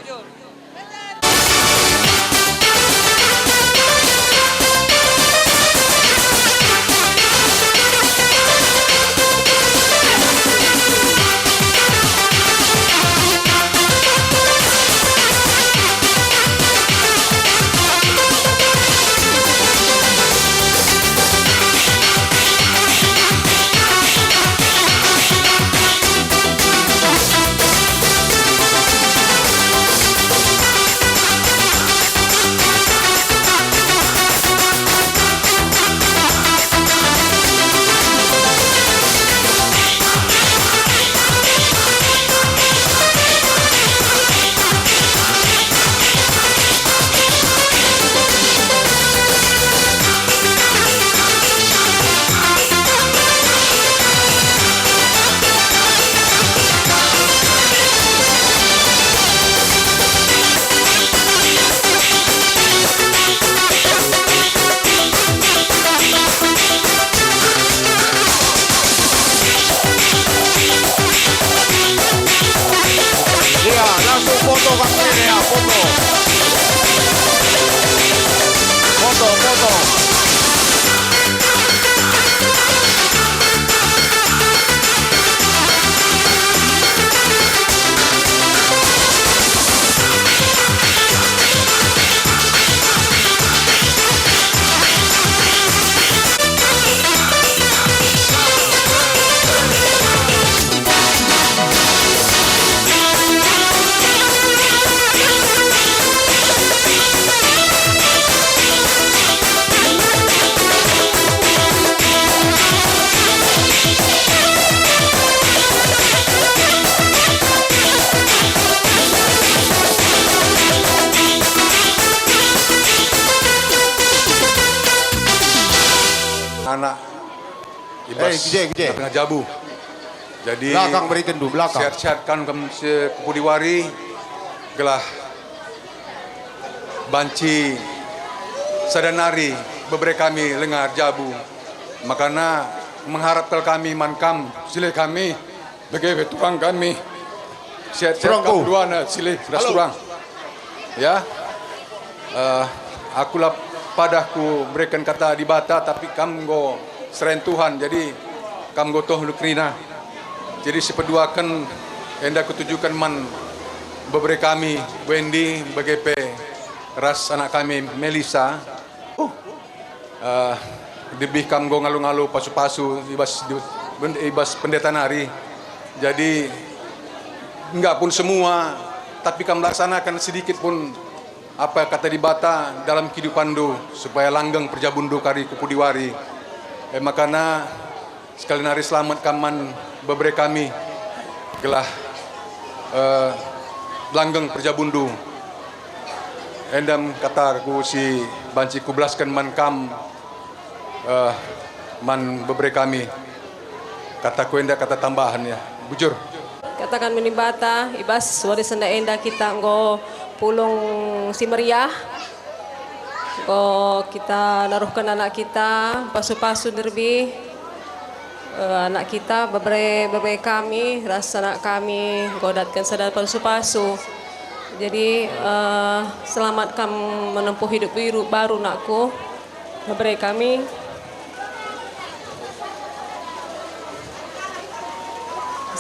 Iya, langsung foto kami ini ya, foto. Foto, foto. Anak. I bas Eh, kije, kije. tengah-tengah jabu. Jadi, Belakang beriken du, belakang. sehat-sehat kam, kam si-, ku pudi wari, gelah banci sada nari bebere kami lenga erjabu. Makana mengharap kal kami man kam, silih kami, bage pe turang kami. Sehat-sehat Turangku. kam duana, silih ras Halo. turang. Ya. Eh, aku la padah kubereken kata Dibata, tapi kam enggo serayan Tuhan, jadi kam enggo toh kerina. Jadi sipeduaken enda kutujuken man bebere kami, Wendy, bage pe ras anak kami, Melisa. Uh. Eh, lebih kam enggo ngalo-ngalo pasu-pasu i bas, di, ben-, i bas pendeta nari. Jadi, enggak pun semua, tapi kam laksanaken sedikit pun apa kata Dibata dalam kehidupanndu, supaya langgeng perjabunndu kari ku pudi wari. Eh, makana, Sekali nari selamat kam man bebere kami, gelah, eh, langgeng perjabunndu. Enda me kataku si banci kubelasken man kam, eh, man bebere kami. Kataku enda kata tambahen, ya. Bujur. Kataken man Dibata, i bas wari Senen enda kita enggo pulung si meriah. Enggo kita naruhken anak kita, pasu-pasu nderbih, eh, anak kita, bebere, bebere kami, ras anak kami, enggo datken sada pasu-pasu. Jadi, eh, selamat kam menempuh hidup biru baru, nakku. Bebere kami.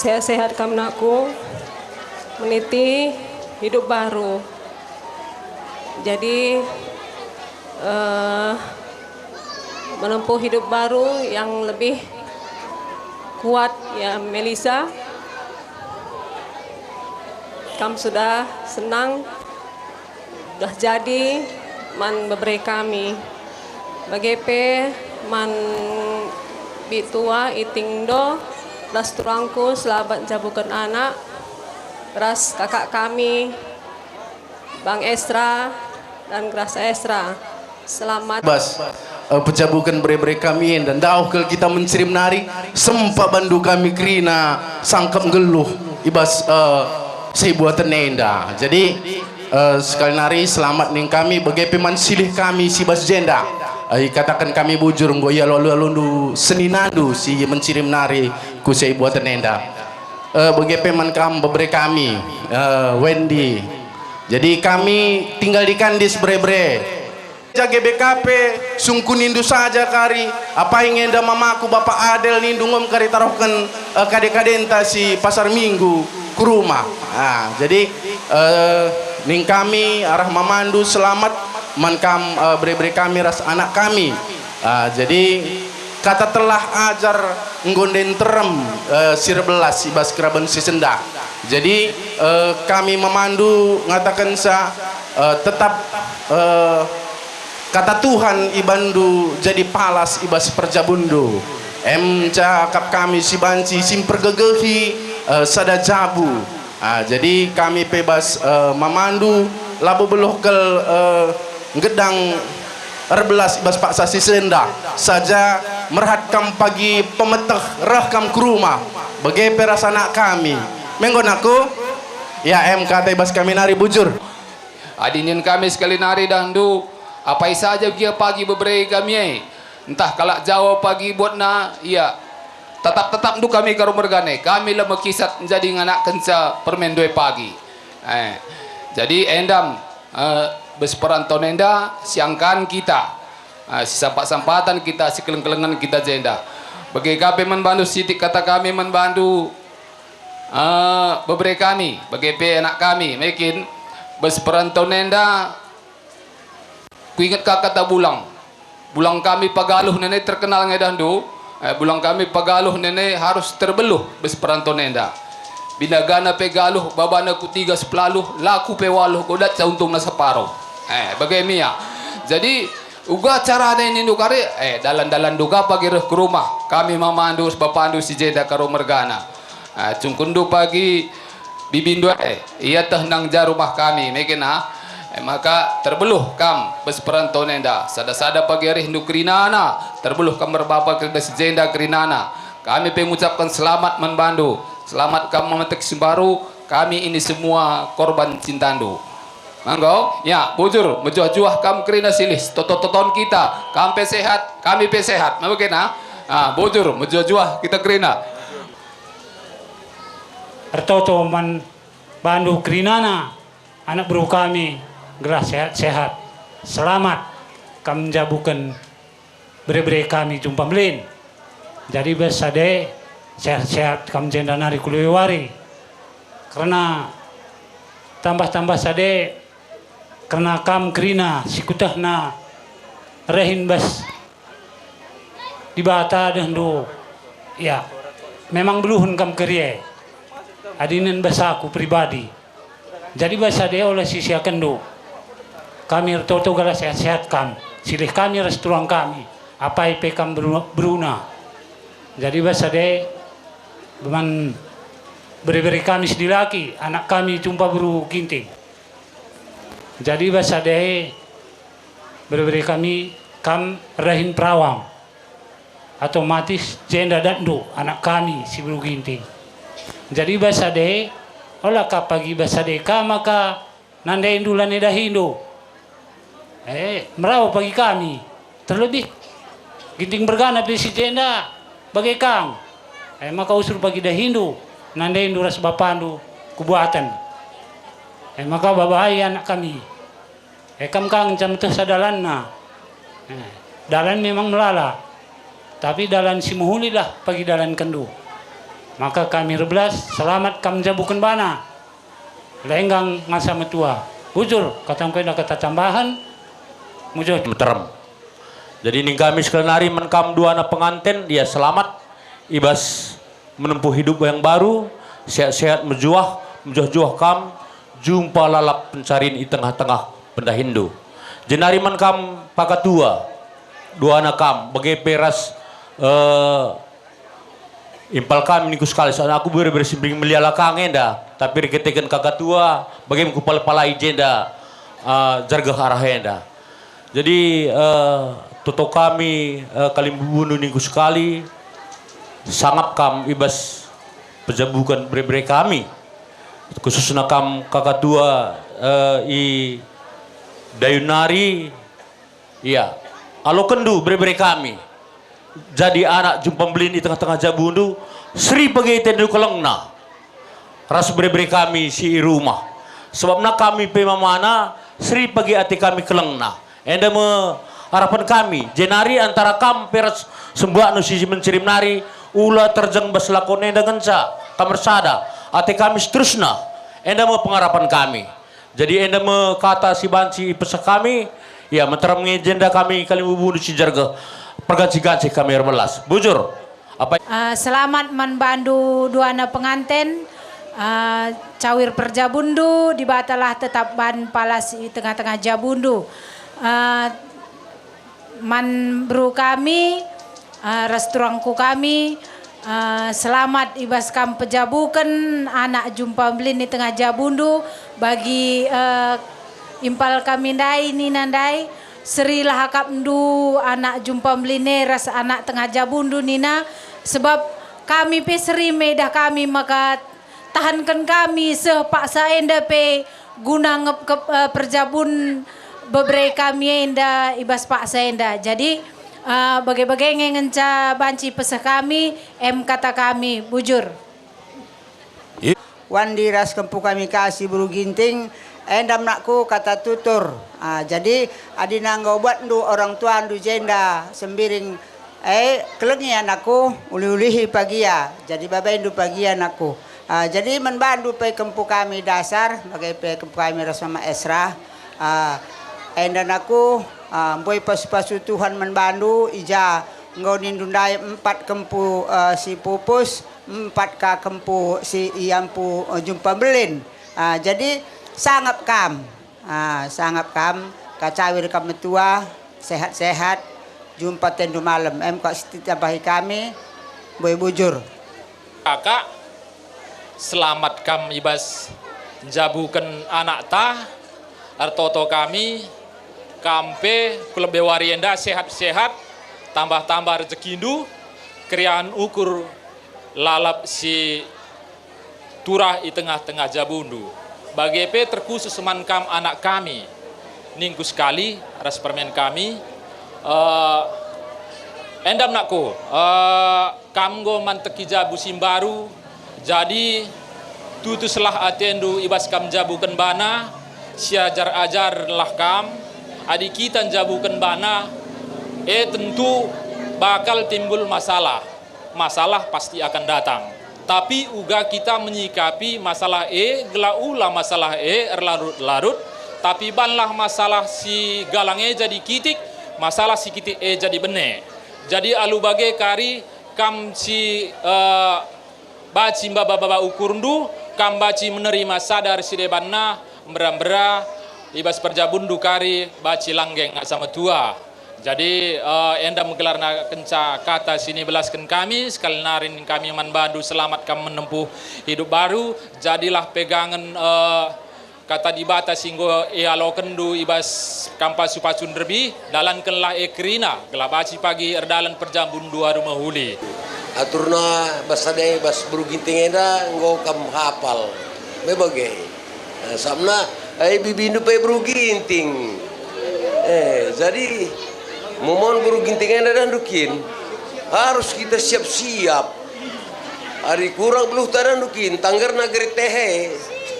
Sehat-sehat kam, nakku, meniti hidup baru. Jadi, eh, menempuh hidup baru yang lebih kuat, ya, Melisa. Kam sudah senang, sudah jadi man bebere kami. Bage pe man Bitua Iting Endo, ras turangku selamat njabuken anak, ras kakak kami, Bang Esra dan Gras Esra. Selamat. Bas, eh, pejabuken bere-bere kami enda, ndauh kal kita mencirim nari, sempat bandu kami kerina sangkep nggeluh i bas, eh, si buaten enda. Jadi, eh, sekali nari selamat ning kami, bage pe man silih kami si bas jenda. Eh, ikataken kami bujur, enggo ia lalu-lalundu seninandu si mencirim nari ku si buaten enda. Eh, bage pe man kam bebere kami, eh, Wendy. Jadi kami tinggal di Kandis bere-bere. Ja G B K P, sungkunindu saja kari, apai nge enda mamaku Bapak Adel nindu ngom kari tarohken, eh, kade-kadenta si Pasar Minggu ku rumah. Ah, jadi, eh, ning kami arah mamandu selamat man kam, eh, bere-bere kami ras anak kami. Ah, jadi kata telah ajar enggo ndai nterem, eh, si erbelas i bas keraben si sendah. Jadi, eh, kami mamandu ngatakenca, eh, tetap, eh, kata Tuhan ibandu jadi palas i bas perjabunndu. Em cakap kami si banci si mpergegehi, eh, sada jabu. Ah, jadi kami pe bas, eh, mamandu labo beluh kal, eh, nggedang erbelas i bas paksa si sendah, saja merhat kam pagi pemeteh reh kam ku rumah, bage pe ras anak kami. Menggo nakku? Ya, em kata i bas kami nari bujur. Adi nina kami sekali nari dahndu, apai saja gia pagi bebere kami e, ntah kalak Jawa pagi buatna, ia, tetap-tetapndu kami Karo mergana e, kami la mekisat njadi nganakkenca permenndu e pagi. Eh, jadi endam, eh, bas perantauan enda siangkan kita, eh, sisampat-sampatan kita, sikeleng-kelengen kita jenda. Bage ka pe man bandu sitik kata kami man bandu, eh, bebere kami, bage pe anak kami, mekin bas perantauan enda. Kuinget ka kata bulang. Bulang kami pagaluh nene terkenal nge dahndu. Eh, bulang kami pagaluh nene harus terbeluh bas perantauan enda. Binagana pe galuh, babana ku tiga sepelaluh, laku pe waluh, godatca untungna separo. Eh, bage mia. Jadi, uga carana nindu kari, eh, dalan-dalanndu ka pagi reh ku rumah. Kami mamandu ras bapandu si jenda Karo mergana. Ah, cungkunndu pagi bibindu e, ieteh nang ja rumah kami, mekin ah. E maka terbeluh kam bas perantauan enda, sada-sada pagi arihndu kerinana, terbeluh kam erbapa kerina si jenda kerinana. Kami pe ngucapken selamat man bandu, selamat kam memetek si mbaru, kami ini semua korban cintandu. Manggo, ya, bujur, mejuah-juah kam kerina silih, toto-toton kita, kam pe sehat, kami pe sehat, maka kena, ah, bujur, mejuah-juah kita kerina. Ertoto man bandu kerinana, anak beru kami, gelah sehat-sehat. Selamat kam njabuken bere-bere kami jumpa mbelin. Jadi bas sade, sehat-sehat kam jenda nari ku lebe wari. Kerna tambah-tambah sade, kerna kam kerina si kutehna rehin bas Dibata dehndu, ya, memang beluhen kam kerie. Adinen bas aku pribadi. Jadi bas ade ola sisiakenndu. Kami ertoto gelah sehat-sehat kam. Silih kami ras turang kami. Apai pe kam beru-, beruna. Jadi bas ade man bere-bere kami sidilaki, anak kami jumpa beru Ginting. Jadi bas ade bere-bere kami, kam rehin perawang. Otomatis jenda datndu, anak kami si beru Ginting. Jadi bas ade, ola ka pagi bas ade ka maka nandaindu lanai dahindu. Eh, merawa pagi kami. Terlebih Ginting mergana pe si jenda bage kang. Eh, maka usur pagi dahindu, nandaindu ras bapandu kubuaten. Eh, maka babai anak kami. Eh, kam kang nca metehsa dalanna. Eh, dalan memang melala, tapi dalan si mehulilah pagi dalankenndu. Maka kami erbelas, selamat kam njabuken bana. Lenggang ngasa metua. Bujur, katangku enda kata tambahen, mujuh. Meterem. Jadi ning kami sekali nari man kam duana penganten, ya selamat i bas menempuh hidup yang baru, sehat-sehat mejuah, mejuah-juah kam, jumpa lalap pencarin i tengah-tengah pendahinndu. Jenari man kam pakatua, duana kam, bage pe ras, eh, impal kami ningku sekali, soalna aku bere-bere si mbering meliala kang enda, tapi erkiteken kakatua, bage me kupala-palai jenda, eh, jergeh arah enda. Jadi, eh, toto kami, eh, kalimbubundu ningku sekali, sangap kam i bas pejabuken bere-bere kami, khususna kam kakatua, eh, i dayun nari, iya, alokenndu bere-bere kami. Jadi anak jumpa mbelin i tengah-tengah jabundu, seri pagi atendu kelengna ras bere-bere kami si i rumah. Sebabna kami pe mamana, seri pagi ate kami kelengna. Enda me arapen kami, jenari antara kam pe ras sembahnu si mencerim nari, ula terjeng bas lakon enda ngenca kam ersada, ate kami seterusna. Enda me pengarapen kami. Jadi enda me kata si banci ipeseh kami, ya, meterem nge jenda kami kalimbubundu si jergeh, perganci-ganci kami erbelas. Bujur. Apa? Ah, selamat man bandu duana penganten, ah, cawir perjabundu, Dibatalah tetap ban palas i tengah-tengah jabundu. Ah, man beru kami, eh, ras turangku kami, eh, selamat i bas kam pejabuken anak jumpa mbelin i tengah jabundu, bagi, eh, impal kami ndai nina ndai, serilah akapndu anak jumpa mbelin e ras anak tengah jabundu nina, sebab kami pe seri me idah kami maka tahanken kami seh paksa enda pe guna ngepkep, eh, perjabun bebere kami enda i bas paksa enda. Jadi, eh, bage-bage nge ngenca banci peseh kami, em kata kami, bujur. Wandi ras kempu kami Kasi Beru Ginting, enda me nakku kata tutur. Ah, jadi, adina enggo buatndu orang tuandu jenda sembiring, eh, kelengi anakku, ulih-ulihi pagi ia, jadi babaindu pagi ia anakku. Ah, jadi man bandu pe kempu kami Dasar, bage pe kempu kami ras Mama Esra. Ah, enda anakku, ah, mbue pasu-pasu Tuhan man bandu, i ja enggo nindu ndai empat kempu, eh, si pupus, empat ka kempu si iampu, eh, jumpa mbelin. Ah, jadi sangap kam. Ah, sangap kam, kacawir kam metua, sehat-sehat, jumpa tendu malem. Em kak si tambahi kami, mbue bujur. Kakak, selamat kam i bas njabuken anakta, ertoto kami, kam pe ku lebe wari enda sehat-sehat, tambah-tambah rejekindu, keriahen ukur lalap si turah i tengah-tengah jabundu. Bage pe terkhusus man kam anak kami, ningku sekali ras permen kami, eh, enda me nakku, eh, kam enggo manteki jabu si mbaru, jadi tutuslah atendu i bas kam njabuken bana, siajar-ajarlah kam, adi kita njabuken bana, e tentu bakal timbul masalah. Masalah pasti akan datang. Tapi uga kita menyikapi masalah e, gelah ula masalah e erlarut-larut, tapi banlah masalah si galang e jadi kitik, masalah si kitik e jadi bene. Jadi alu bage kari kam si, eh, banci mbaba-baba ukurndu, kam banci menerima sada si debanna, mbera-mbera, i bas perjabunndu kari banci langgeng asa metua. Jadi, eh, enda me gelarna kenca kata si nibelasken kami, sekali nari nina kami man bandu selamat kam menempuh hidup baru, jadilah pegangen, eh, kata Dibata si enggo ialokenndu i bas kam pasu-pasu nderbih, dalankenlah e kerina, gelah banci pagi erdalan perjabunndu alu mehuli. Aturna bas sada e bas Beru Ginting enda enggo kam hapal. Me bage. Eh, sabna, eh, bibindu pe Beru Ginting. Eh, jadi, momon Beru Ginting enda dahndu kin, harus kita siap-siap. Ari kurang beluhta dahndu kin, tanggerna geri tehe.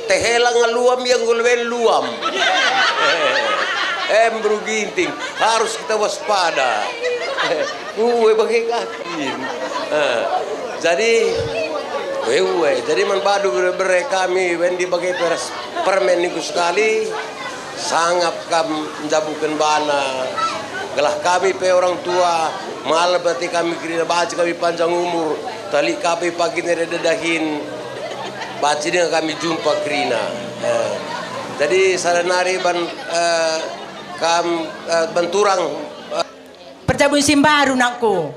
Tehe la ngaluam ia enggo luen luam. Eh, em Beru Ginting, harus kita waspada. Ue bage ka kin. Eh, jadi, Ewe, jadi man bandu bere-bere kami, wendi bage pe ras permen ningku sekali, sangap kam njabuken bana, gelah kami pe orang tua, malem ate kami kerina, banci kami panjang umur, tali ka pe pagi nari dahin, banci denga kami jumpa kerina. Eh, jadi sada nari ban, eh, kam, eh, ban turang, eh, Perjabun si mbaru, nakku.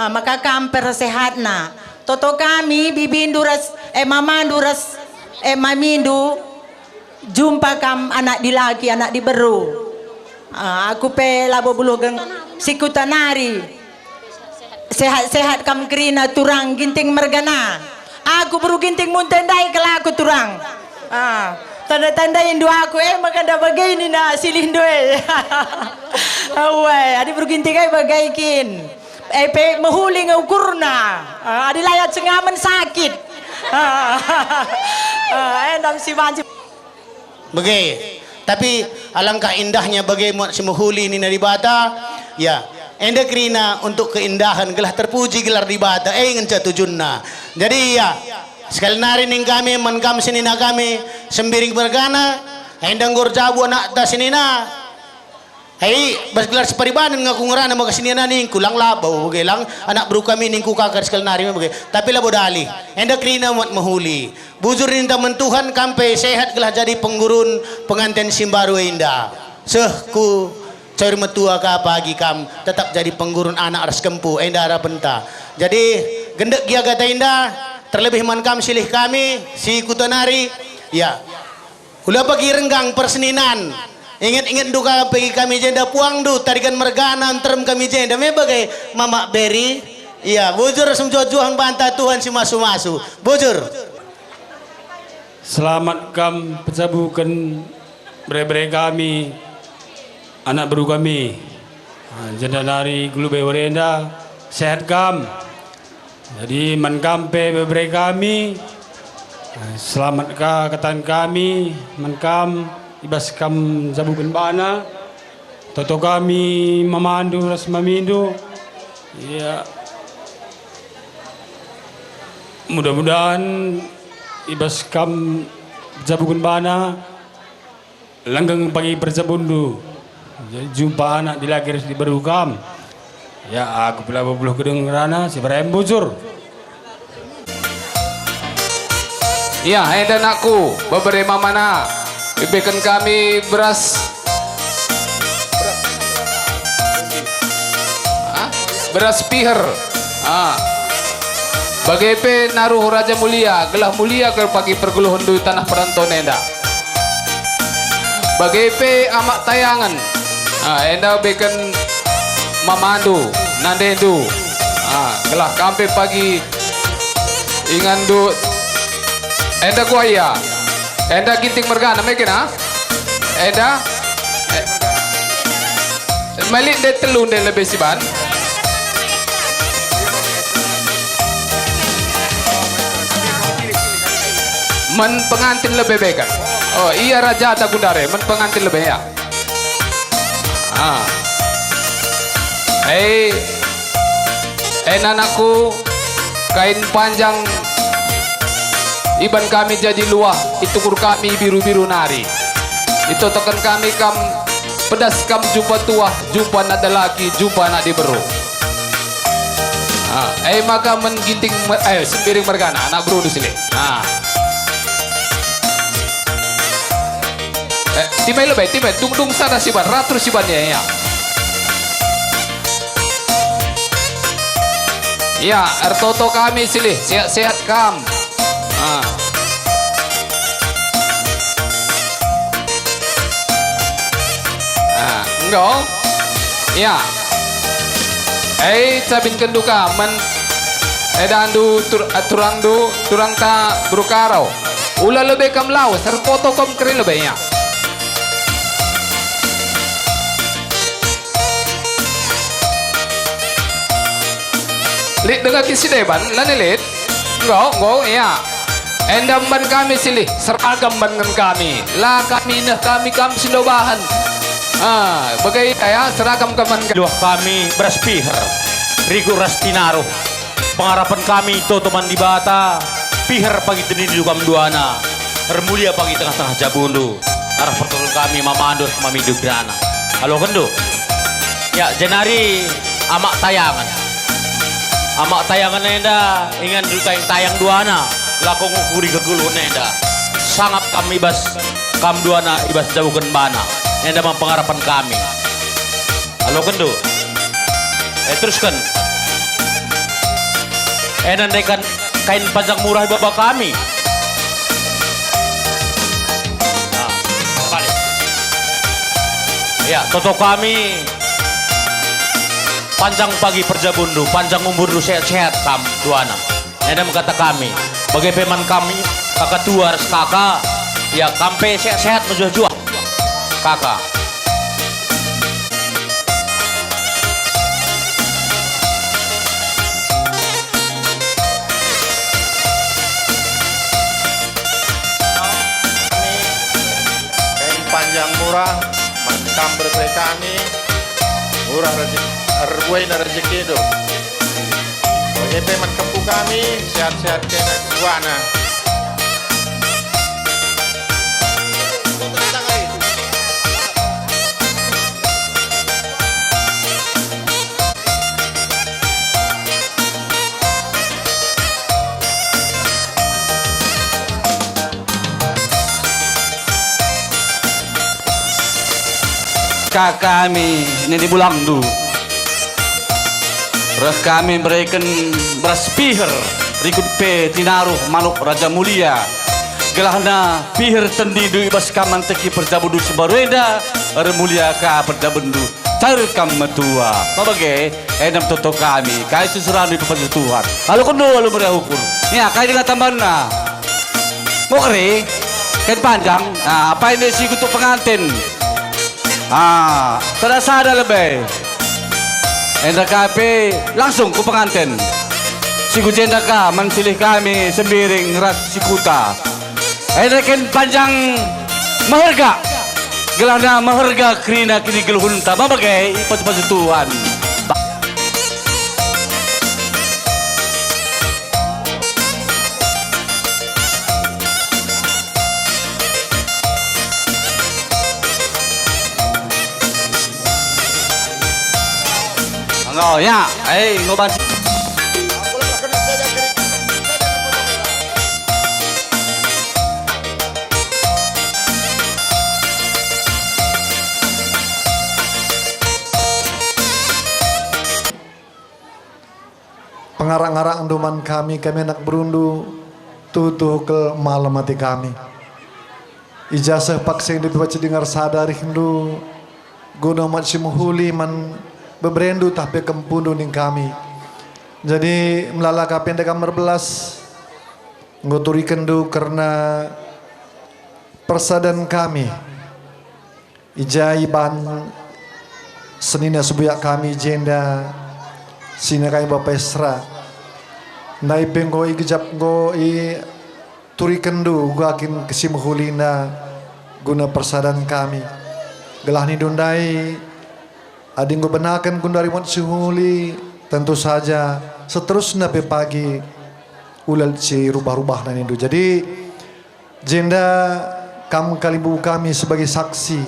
Ah, maka kam persehatna. Toto kami, bibindu ras, eh, mamandu ras, eh, mamindu, jumpa kam anak dilaki, anak diberu. Ah, aku pe labo buluh geng-, si kuta nari. Sehat-sehat kam kerina turang Ginting mergana. Aku beru Ginting Munte ndai kal aku turang. Ah, tanda-tanda indu aku, eh, maka nda bage nina silihndu, eh. Awai, adi beru Ginting ai bage kin. Eh, pe mehuli nge ukurna. Ah, adi layat sengamen sakit. Ah, ah, eh, ndam si banci. Bage. Tapi alangkah indahnya bage muat si mehuli nina Dibata, ya, enda kerina untuk keindahan gelah terpuji gelar Dibata, e ngenca tujunna. Jadi, ya, sekali nari ning kami, man kam senina kami, Sembiring mergana, enda enggo erjabu anakta senina. Hei, bas gelar si paribanen ngaku ngerana maka senina ningku, lang labo, bage lang anak beru kami ningku kakar sekali nari me bage. Tapi labo dalih, enda kerina muat mehuli. Bujur ninta man Tuhan, kam pe sehat gelah jadi penggurun penganten si mbaru enda. Seh ku cawir metua ka pagi kam tetap jadi penggurun anak ras kempu, enda arapenta. Jadi, gendek gia kata enda, terlebih man kam silih kami, si kuta nari, ya. Ula pagi renggang perseninan. Inget-inget ndu ka pagi kami jenda puangndu, tarigan mergana nterem kami jenda. Me bage Mamak Beri. Iya, bujur ras mejuah-juah banta Tuhan si masu-masu. Bujur. Selamat kam pejabuken bere-bere kami, anak beru kami. Ah, jenda nari gelube wari enda, sehat kam. Jadi, man kam pe bebere kami, ah, selamat ka katan kami, man kam ibas kam jabuken bana. Toto kami mamandu ras mamindu. Ya. Mudah-mudahan ibas kam jabuken bana, lenggeng pagi perjabundu. Jadi jumpa anak dilaki ras diberu kam. Ya, aku pe labo buluh gedeng ngerana, si berem bujur. Ya, enda anakku, bebere mamana, ibeken kami beras, ah, beras piher. Ah. Bage pe naruh Raja Mulia, gelah mulia kal pagi pergeluhenndu i tanah perantauan enda. Bage pe Amak Tayangen, ah, enda beken mamandu, nandendu, ah, gelah kam pe pagi inganndu. Enda kuah ia, enda Ginting mergana, meken, ah? Enda, eh, melik nde telu nde lebe siban. Men pengantin lebe beken. Oh, ia rajata gundare, men pengantin lebe, ya. Ah. Eh, eh, anakku, kain panjang iban kami jadi luah, itukur kami biru-biru nari. Itotoken kami kam, pedas kam jumpa tuah, jumpa anak dalaki, jumpa anak diberu. Ah, eh, maka men Ginting me-, eh, Sembiring mergana, anak berundu silih. Ah. Eh, timai lebe, timai, dung-dung sada siban, ratur siban ya, ya. Ya, ertoto kami silih, sehat-sehat kam. Ah. Ah, enggo? Ya. Eh, cabinken duka men edandu tur-, turangdu, turangta beru Karo. Ula lebe kam lawes, erpoto kam keri lebe, ya. Lit denga kin si deban, la ne lit? Enggo, enggo, ya. Enda man kami silih, seragam man ngen kami. La kami neh kami kam si enda bahan. Ah, bage ia ya, seragam kam man kami. Luah kami beras piher, rigu ras tinaruh. Pengarapen kami toto man Dibata, Piher pagi tendindu kam duana, ermulia pagi tengah-tengah jabundu, arah pertoton kami mamandu ras mamindu kerana. Alokenndu. Ya, jenari Amak Tayangen. Amak Tayangen enda ingan du tayang-tayang duana, lako ngukuri kegeluhen enda. Sangap kam i bas kam duana i bas jabuken bana. Enda me pengarapen kami. Alokenndu. Eh, terusken. Eh, nandekan kain panjang murah i baba kami. Nah, balik. Ya, toto kami panjang pagi perjabundu, panjang umurndu, sehat-sehat kam duana. Enda me kata kami, bage pe man kami, kaka tua ras kaka, ya, kam pe sehat-sehat mejuah-juah, kaka. Kain panjang murah, man kam bere-bere kami, murah rezeki, erbuena rezekindu. Bage pe man kempu kami, sehat-sehat kena kebuana. Ka kami nini bulangndu. Reh kami mereken beras piher, rikut pe tinaruh manuk Raja Mulia. Gelahna piher tendindu i bas kam manteki perjabundu si mbaru enda, ermulia ka perjabundu, cair kam metua. Mabage, enda me toto kami, kai susurandu ipepaju Tuhan. Alokenndu alu meriah ukur. Ya, kai denga tambanna? Mokeri, kain panjang, ah, apai nde si kutuk penganten? Ah, sada-sada lebe. Enda ka pe langsung ku penganten. Si ku jenda ka man silih kami Sembiring ras Sikuta. Enda kain panjang meherga. Gelahna meherga kerina kinigeluhenta, mabage ipaju-paju Tuhan. Enggo, ya. Eh, enggo banci. Pengarak-ngarakndu man kami, kami anak berundu, tuhu-tuhu kal malem ate kami. I ja seh paksa ndu pe banci denga sada arihndu, guna umat si mehuli man beberendu tah pe kempundu ning kami. Jadi, melala ka pe enda kam erbelas, enggo turikenndu kerna persadan kami. I ja ibahan senina sembuyak kami i jenda, senina kami bapa Esra. Ndai pe enggo igejap, enggo iturikenndu uga kin si mehulina guna persadan kami. Gelah nindu ndai, adi enggo benaken genduari umat si mehuli, tentu saja seterusna pe pagi ula lit si rubah-rubahna nindu. Jadi, jenda kam kalimbubu kami sebagai saksi.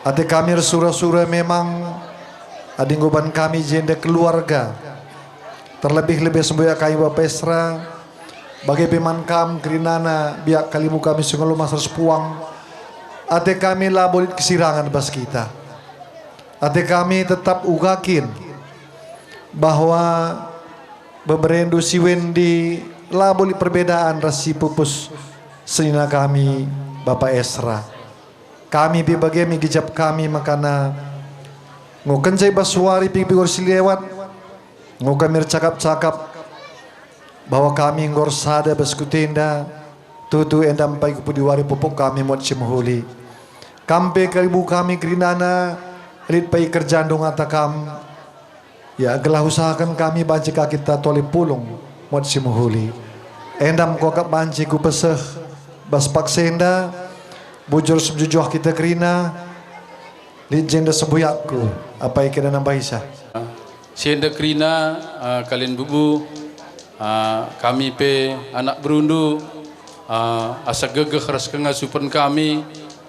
Ate kami ersura-sura memang adi enggo ban kami jenda keluarga. Terlebih-lebih sembuyak kami bapa Esra, bage pe man kam kerinana biak kalimbubu kami si ngalo masar sepuang. Ate kami labo lit kesirangen bas kita. Ate kami tetap uga kin bahwa beberendu si Wendi labo lit perbedaan ras si pupus senina kami bapa Esra. Kami pe bage me igejap kami makana enggo kenca i bas wari piga-piga wari si lewat, enggo kami ercakap-cakap bahwa kami enggo ersada bas kutenda, tuhu enda me pagi ku pudi wari pupuk kami muat si mehuli. Kam pe kalimbubu kami kerinana, lit pagi kerjandu ngata kam, ya, gelah usahaken kami banci ka kita tole pulung muat si mehuli. Enda me kuakap banci kupeseh bas paksa enda, bujur si mejuah-juah kita kerina, lit jenda sembuyakku, apai kena nambahisa. Si enda kerina, ah, kalimbubu, Ah, kami pe anak berundu, ah, asa gegeh ras kengasupen kami,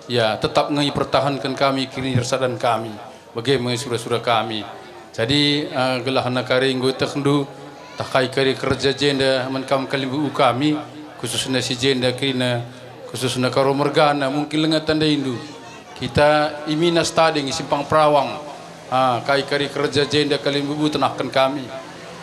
ya, tetap nge ipertahanken kami kinirasadan kami, bage me sura-sura kami. Jadi, ah, gelahna kari enggo ietehndu, tah kai kari kerja jenda man kam kalimbubu kami, khususna si jenda kerina, khususna Karo mergana, mungkin langa tandaindu. Kita i Minas Tading, i Simpang Perawang. Ah, kai kari kerja jenda kalimbubu tenahken kami.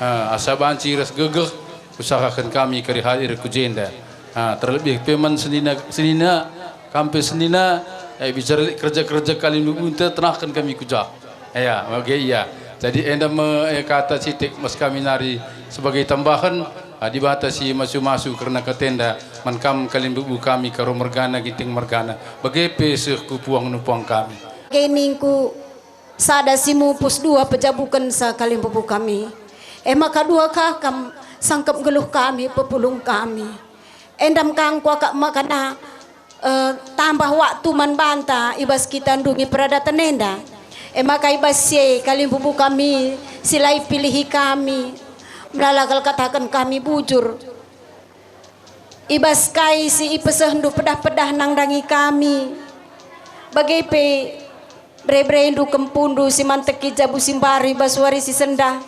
Ah, asa banci ras gegeh, usahaken kami kari hadir ku jenda. Ah, terlebih pe man senina, senina, kam pe senina, eh, bicara lit kerja-kerja kalimbubunta tenahken kami ku jah. Ya, bage ia. Jadi enda me, eh, kata sitik mas kami nari sebagai tambahen, ah, Dibata si masu-masu kerna katenda man kam kalimbubu kami Karo mergana, Ginting mergana, bage pe seh ku puang-puang kami. Bage ningku, sada si mupus dua pejabukensa kalimbubu kami. E maka dua ka kam sangkep geluh kami, pepulung kami. Enda me ka kuakap maka na, eh, tambah waktu man banta i bas kita ndungi peradaten enda. E maka i bas si e kalimbubu kami si la ipilihi kami, melala kal kataken kami bujur. I bas kai si ipesehndu pedah-pedah nandangi kami, bage pe bere-berendu kempundu si manteki jabu si mbaru i bas wari si sendah.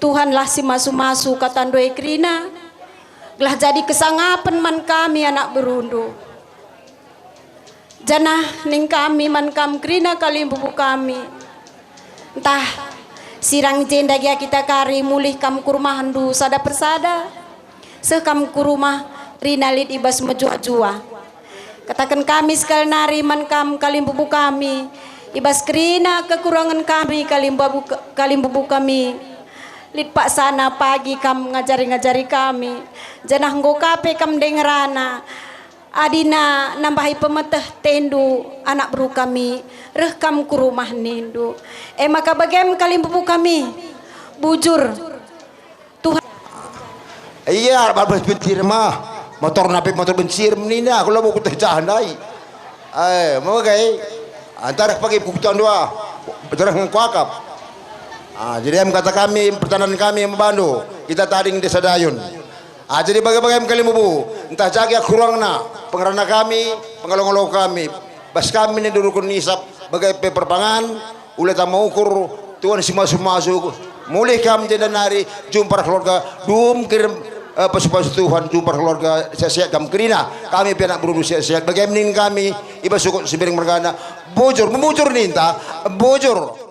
Tuhanlah si masu-masu katandu e kerina, gelah jadi kesangapen man kami anak berundu. Janah ning kami man kam kerina kalimbubu kami. Ntah sirang jenda gia kita kari mulih kam ku rumahndu sada persada, seh kam ku rumah rina lit i bas mejuah-juah. Kataken kami sekali nari man kam kalimbubu kami, i bas kerina kekurangen kami kalimbubu, kalimbubu kami. Lit paksana pagi kam ngajari-ngajari kami, janah enggo ka pe kam dengerana. Adina nambahi pemeteh tendu anak beru kami, reh kam ku rumah nindu. E maka bagem kalimbubu kami. Bujur. Tuhan. Ia, bas bencir mah. Motorna pe motor bencir menina, aku labo kuteh jah ndai. Eh, mage. Antara pagi ku kutandua, jarang kuakap. Ah, jadi em kata kami, pertanyaan kami, em bandu, kita Tading Desa Dayun. Ah, jadi bage-bage em kalimbubu, ntah jage kurangna, pengerana kami, pengalo-ngalo kami, bas kami nindu rukun nisap, bage pe perpangan, ula tama ukur, Tuhan si masu-masu, mulih kam jenda nari, jumpa keluarga, dum kirim, eh, pasu-pasu Tuhan, jumpa keluarga, sehat-sehat kam kerina, kami pe anak berundu sehat-sehat, bage em ning kami, i bas sukut Sembiring mergana, bujur, membujur ninta, bujur.